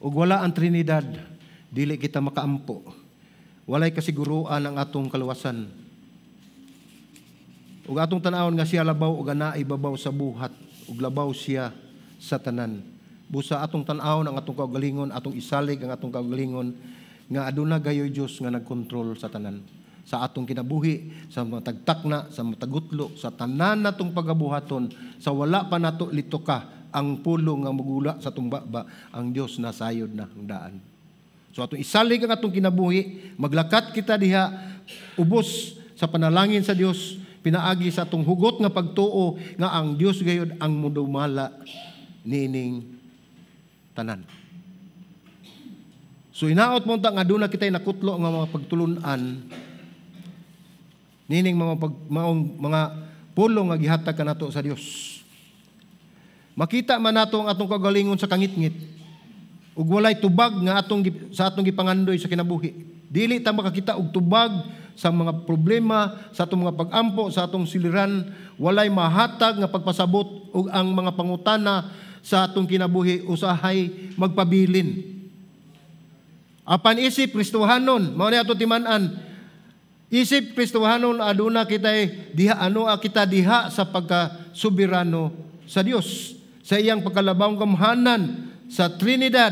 Ug wala ang Trinidad, dili kita makaampo. Walay kasiguruan ang atong kaluwasan. Ug atong tan-awon nga siya labaw ug ana ibabaw sa buhat, ug labaw siya sa tanan. Busa atong tan-awon ang atong kaugalingon, atong isalig ang atong kaugalingon nga aduna gayoy Dios nga nagkontrol sa tanan. Sa atong kinabuhi, sa mga tagtakna, sa mga tagutlo, sa tanan natong pagabuhaton, sa wala pa nato lito ka ang pulong nga mugula sa tumbaba, ang Dios nasayod na ang daan. So atong isalig ang atong kinabuhi, maglakat kita diha ubos sa panalangin sa Dios, pinaagi sa atong hugot nga pagtuo nga ang Dios gayud ang mudumala niining tanan. So inaot mo ta nga aduna kitay nakutlo nga mga pagtulun-an niining mga pulong nga gihatag kanato sa Dios. Makita man nato ang atong kagalingon sa kangitngit ug walay tubag nga atong sa atong gipangandoy sa kinabuhi. Dili ta makakita og tubag sa mga problema, sa atong mga pag-ampo, sa atong siliran, walay mahatag nga pagpasabot ug ang mga pangutana sa atong kinabuhi usahay magpabilin. Apan isip Kristohanon, mao ni ato timan-an. Isip Kristohanon aduna kitay diha ano kita diha sa pagkasuberano sa Dios, sa iyang pagkalabawng gamhanan sa Trinidad.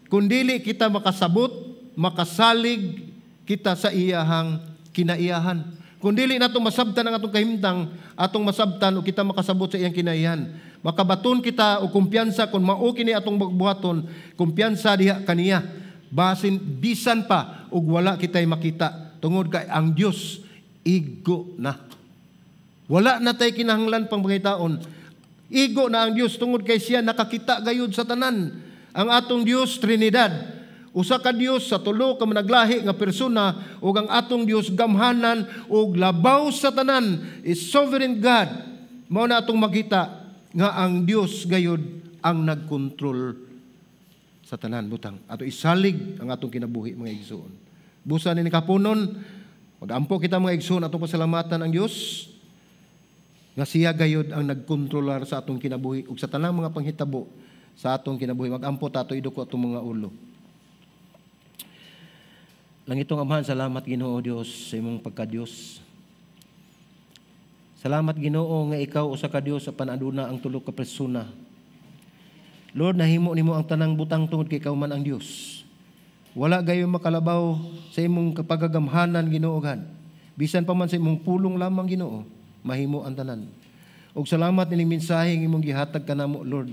Kung dili kita makasabot, makasalig kita sa iyahang kinaiyahan. Kung dili nato masabtan ang atong kahimtang, atong masabtan o kita makasabot sa iyang kinaiyahan. Makabaton kita og kumpiyansa kung mao kini atong buhaton, kumpiyansa diha kaniya. Basin bisan pa og wala kitay makita tungod kay ang Dios igo na. Wala na tay kinahanglan pang pangitaon. Igo na ang Dios tungod kay siya nakakita gayud sa tanan. Ang atong Dios Trinidad, usa ka Dios sa tulo ka managlahi nga persona, ug ang atong Dios gamhanan ug labaw sa tanan is sovereign God. Mao na atong makita nga ang Dios gayud ang nagkontrol sa tanan butang. Ato isalig ang atong kinabuhi mga igsoon. Busa ni kapunon, mag-ampo kita mga igsoon, atong pasalamatan ang Dios nga siya gayud ang nagkontrolar sa atong kinabuhi ug sa tanang mga panghitabo sa atong kinabuhi. Magampo ta ato iduko atong mga ulo. Langitong Amahan, salamat Ginoo Dios sa imong pagka-Dios. Salamat Ginoo nga ikaw usa ka Dios apan aduna ang tulo ka persona. Lord, nahimo nimo ang tanang butang tungod kay ikaw man ang Dios. Wala gayon makalabaw sa imong pagagamhanan Ginoo gan. Bisan pa man sa imong pulong lamang Ginoo, mahimo ang tanan. Og salamat nining mensahe nga imong gihatag kanamo Lord.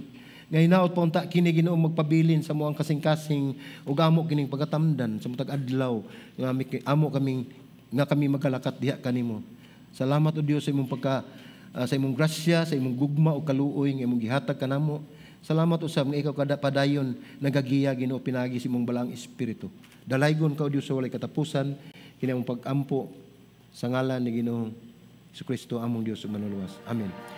Nga hinaot pa unta kini Ginoo magpabilin sa moang kasing-kasing ug amo kining pagatamdan sa matag adlaw nga amo kaming nga kami magkalakat diha kanimo. Salamat o Dios sa imong pagka sa imong grasya, sa imong gugma ug kaluoy nga imong gihatag kanamo. Salamat usab nga ikaw kada padayon nagagiya, Ginoo, pinagi sa imong Balaang Espiritu. Dalaygon ka, O Dios, sa walay katapusan. Kini among pag-ampo sa ngalan ni Ginoong Kristo, among Dios ug Manluluwas. Amen.